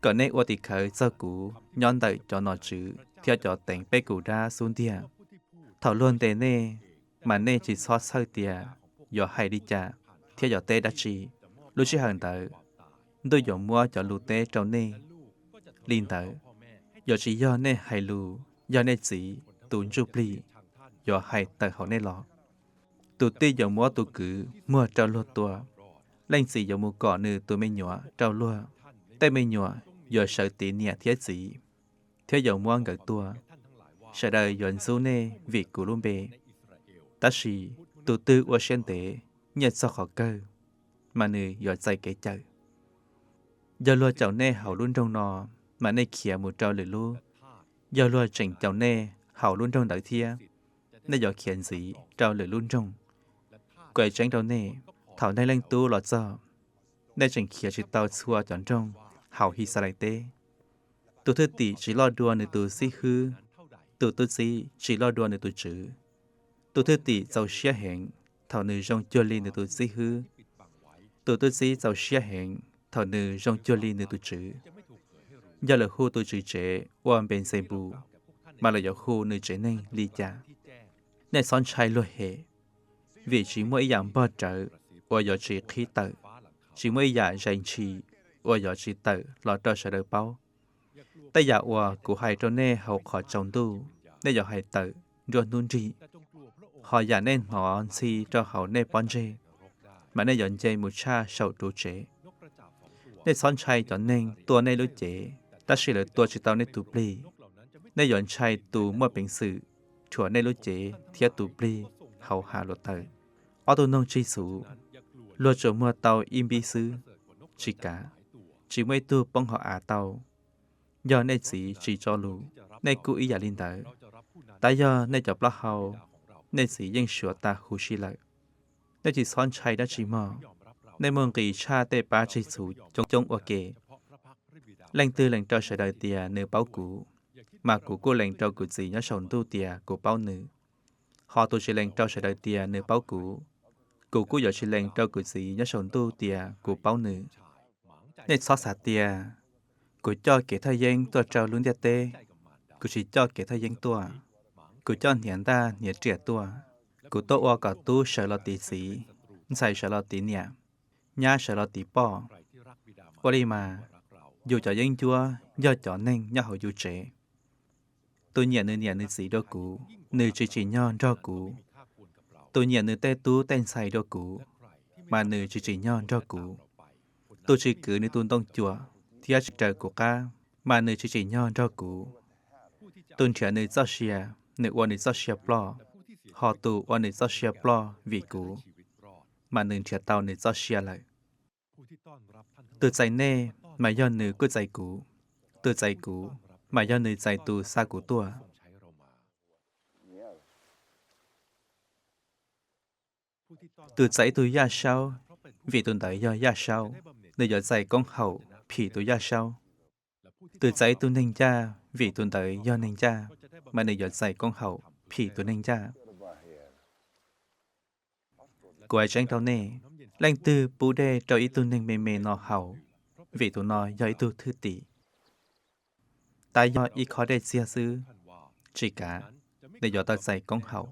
kom nej ua tim khawv txog kuv nyob ntawm cov nom tswv thiab cov teev pej kum dab xub ntiag. Thaum luag ntes nej, mas nej tsis txhob txhawj tias yuav hais li cas thiab yuav teb dab tsi. Lub sij hawm ntawd, ntuj yuav muab cov lus teb rau nej. Li ntawd, yuav tsis yog nej hais lus, yog nej Txiv tus Ntsuj Plig yuav hais tawm hauv nej los. Tus tij yuav muab tus kwv muag rau luag tua. Leej txiv yuav mus kom nws tus me nyuam rau luag. Tej me nyuam yuav sawv tiv niam thiab txiv, thiab yuav muab nkawd tua. Sawv daws yuav ntxub nej vim kuv lub npe. Tab sis tus twg ua siab ntev nyiaj txog qhov kawg, mas nws yuav txais kev cawm. Yog luag caum nej hauv lub nroog no, mas nej khiav mus rau lwm lub. Yog luag tseem caum nej hauv lub nroog ntawd thiab, nej yuav khiav ntxiv rau lwm lub nroog. Kuv hais tseeb rau nej, thaum Neeg Leej Tub los txog, nej tseem khiav tsis tau txhua cov nroog hauv His Xas Lais teb. Tus thwj tim tsis loj dua nws tus xib hwb, tus tub txib tsis loj dua nws tus tswv. Tus thwj tim txaus siab heev thaum nws zoo cuag li nws tus xib hwb, tus tub txib txaus siab heev thaum nws zoo cuag li nws tus tswv. Yog lawv hu tus tswv tsev ua Npexepus, mas lawv yuav hu nws tsev neeg li cas? Nej txhob ntshai luag hem, vim tsis muaj ib yam npog rawv uas yuav tsis qhib tawm, tsis muaj ib yam zais ntshis uas yuav tsis tawm los rau sawv daws paub. Tej yam uas kuv hais rau nej hauv qhov tsaus ntuj, nej yuav hais tawm nruab hnub nrig; hos yam nej hnov ntxhi rau hauv nej pob ntseg, mas nej yuav nce mus tshaj saum ruv tsev. Nej txhob ntshai cov neeg tua nej lub cev, tab sis lawv tua tsis tau nej tus plig. Nej yuav ntshai tus muaj peev xwm rhuav nej lub cev thiab tus plig hauv hav luam taws. Ob tug noog tsig txhuv, luag tsuas muag tau ib npib xwb. Tsis kav, tsis muaj ib tug poob hauv av tau. Yog nej txiv tsis tso lus, nej kuj ib yam li ntawd. Tab yog nej cov plaub hau, nej txiv yeej suav tas huv si lawm. Nej tsis txhob ntshai dab tsi mog. Nej muaj nqis tshaj tej pab tsig txhuv coob coob ua ke. Leej twg lees rau sawv daws tias nws paub kuv, mas kuv kuj lees rau kuv Txiv nyob saum ntuj tias kuv paub nws. Hos tus tsis lees rau sawv daws tias nws paub kuv, kuv kuj yuav tsis lees rau kuv Txiv nyob saum ntuj tias kuv paub nws. Nej txhob xav tias kuv coj kev thaj yeeb tuaj rau lub ntiaj teb. Kuv tsis coj kev thaj yeeb tuaj, kuv coj hniav ntaj hniav riam tuaj. Kuv tuaj ua kom tub sawv los tiv txiv, ntxhais sawv los tiv niam, nyab sawv los tiv poj. Ua li mas, yus cov yeeb ncuab yog cov neeg nyob hauv yus tsev. Tus nyiam nws niam nws txiv dua kuv, nws tsis tsim nyog nrog kuv. Tus nyiam nws tej tub tej ntxhais dua kuv, mas nws tsis tsim nyog nrog kuv. Tus tsis kwv nws tus ntoo cuam thiab tsis raws kuv qab, mas nws tsis tsim nyog nrog kuv. Tus nrhiav nws txoj sia, nws ua nws txoj sia ploj, hos tus ua nws txoj sia ploj vim kuv, mas nws nrhiav tau nws txoj sia lawm. Tus txais nej, mas yog nws kuj txais kuv. Tus txais kuv, mas yog nws txais tus xa kuv tuaj. Tus txais ib tug yaj saub, vim tus ntawd yog yaj saub, nws yuav txais koob haum phim tus yaj saub. Tus txais ib tug neeg ncaj, vim tus ntawd yog neeg ncaj, mas nws yuav txais koob haum phim tus neeg ncaj. Kuv hais tseeb rau nej, leej twg pub dej rau ib tug neeg me me no haus, vim tus no yog ib tug thwj tim. Tab yog ib khob dej txiag xwb, tsis kav, nws yuav tau txais koob haum.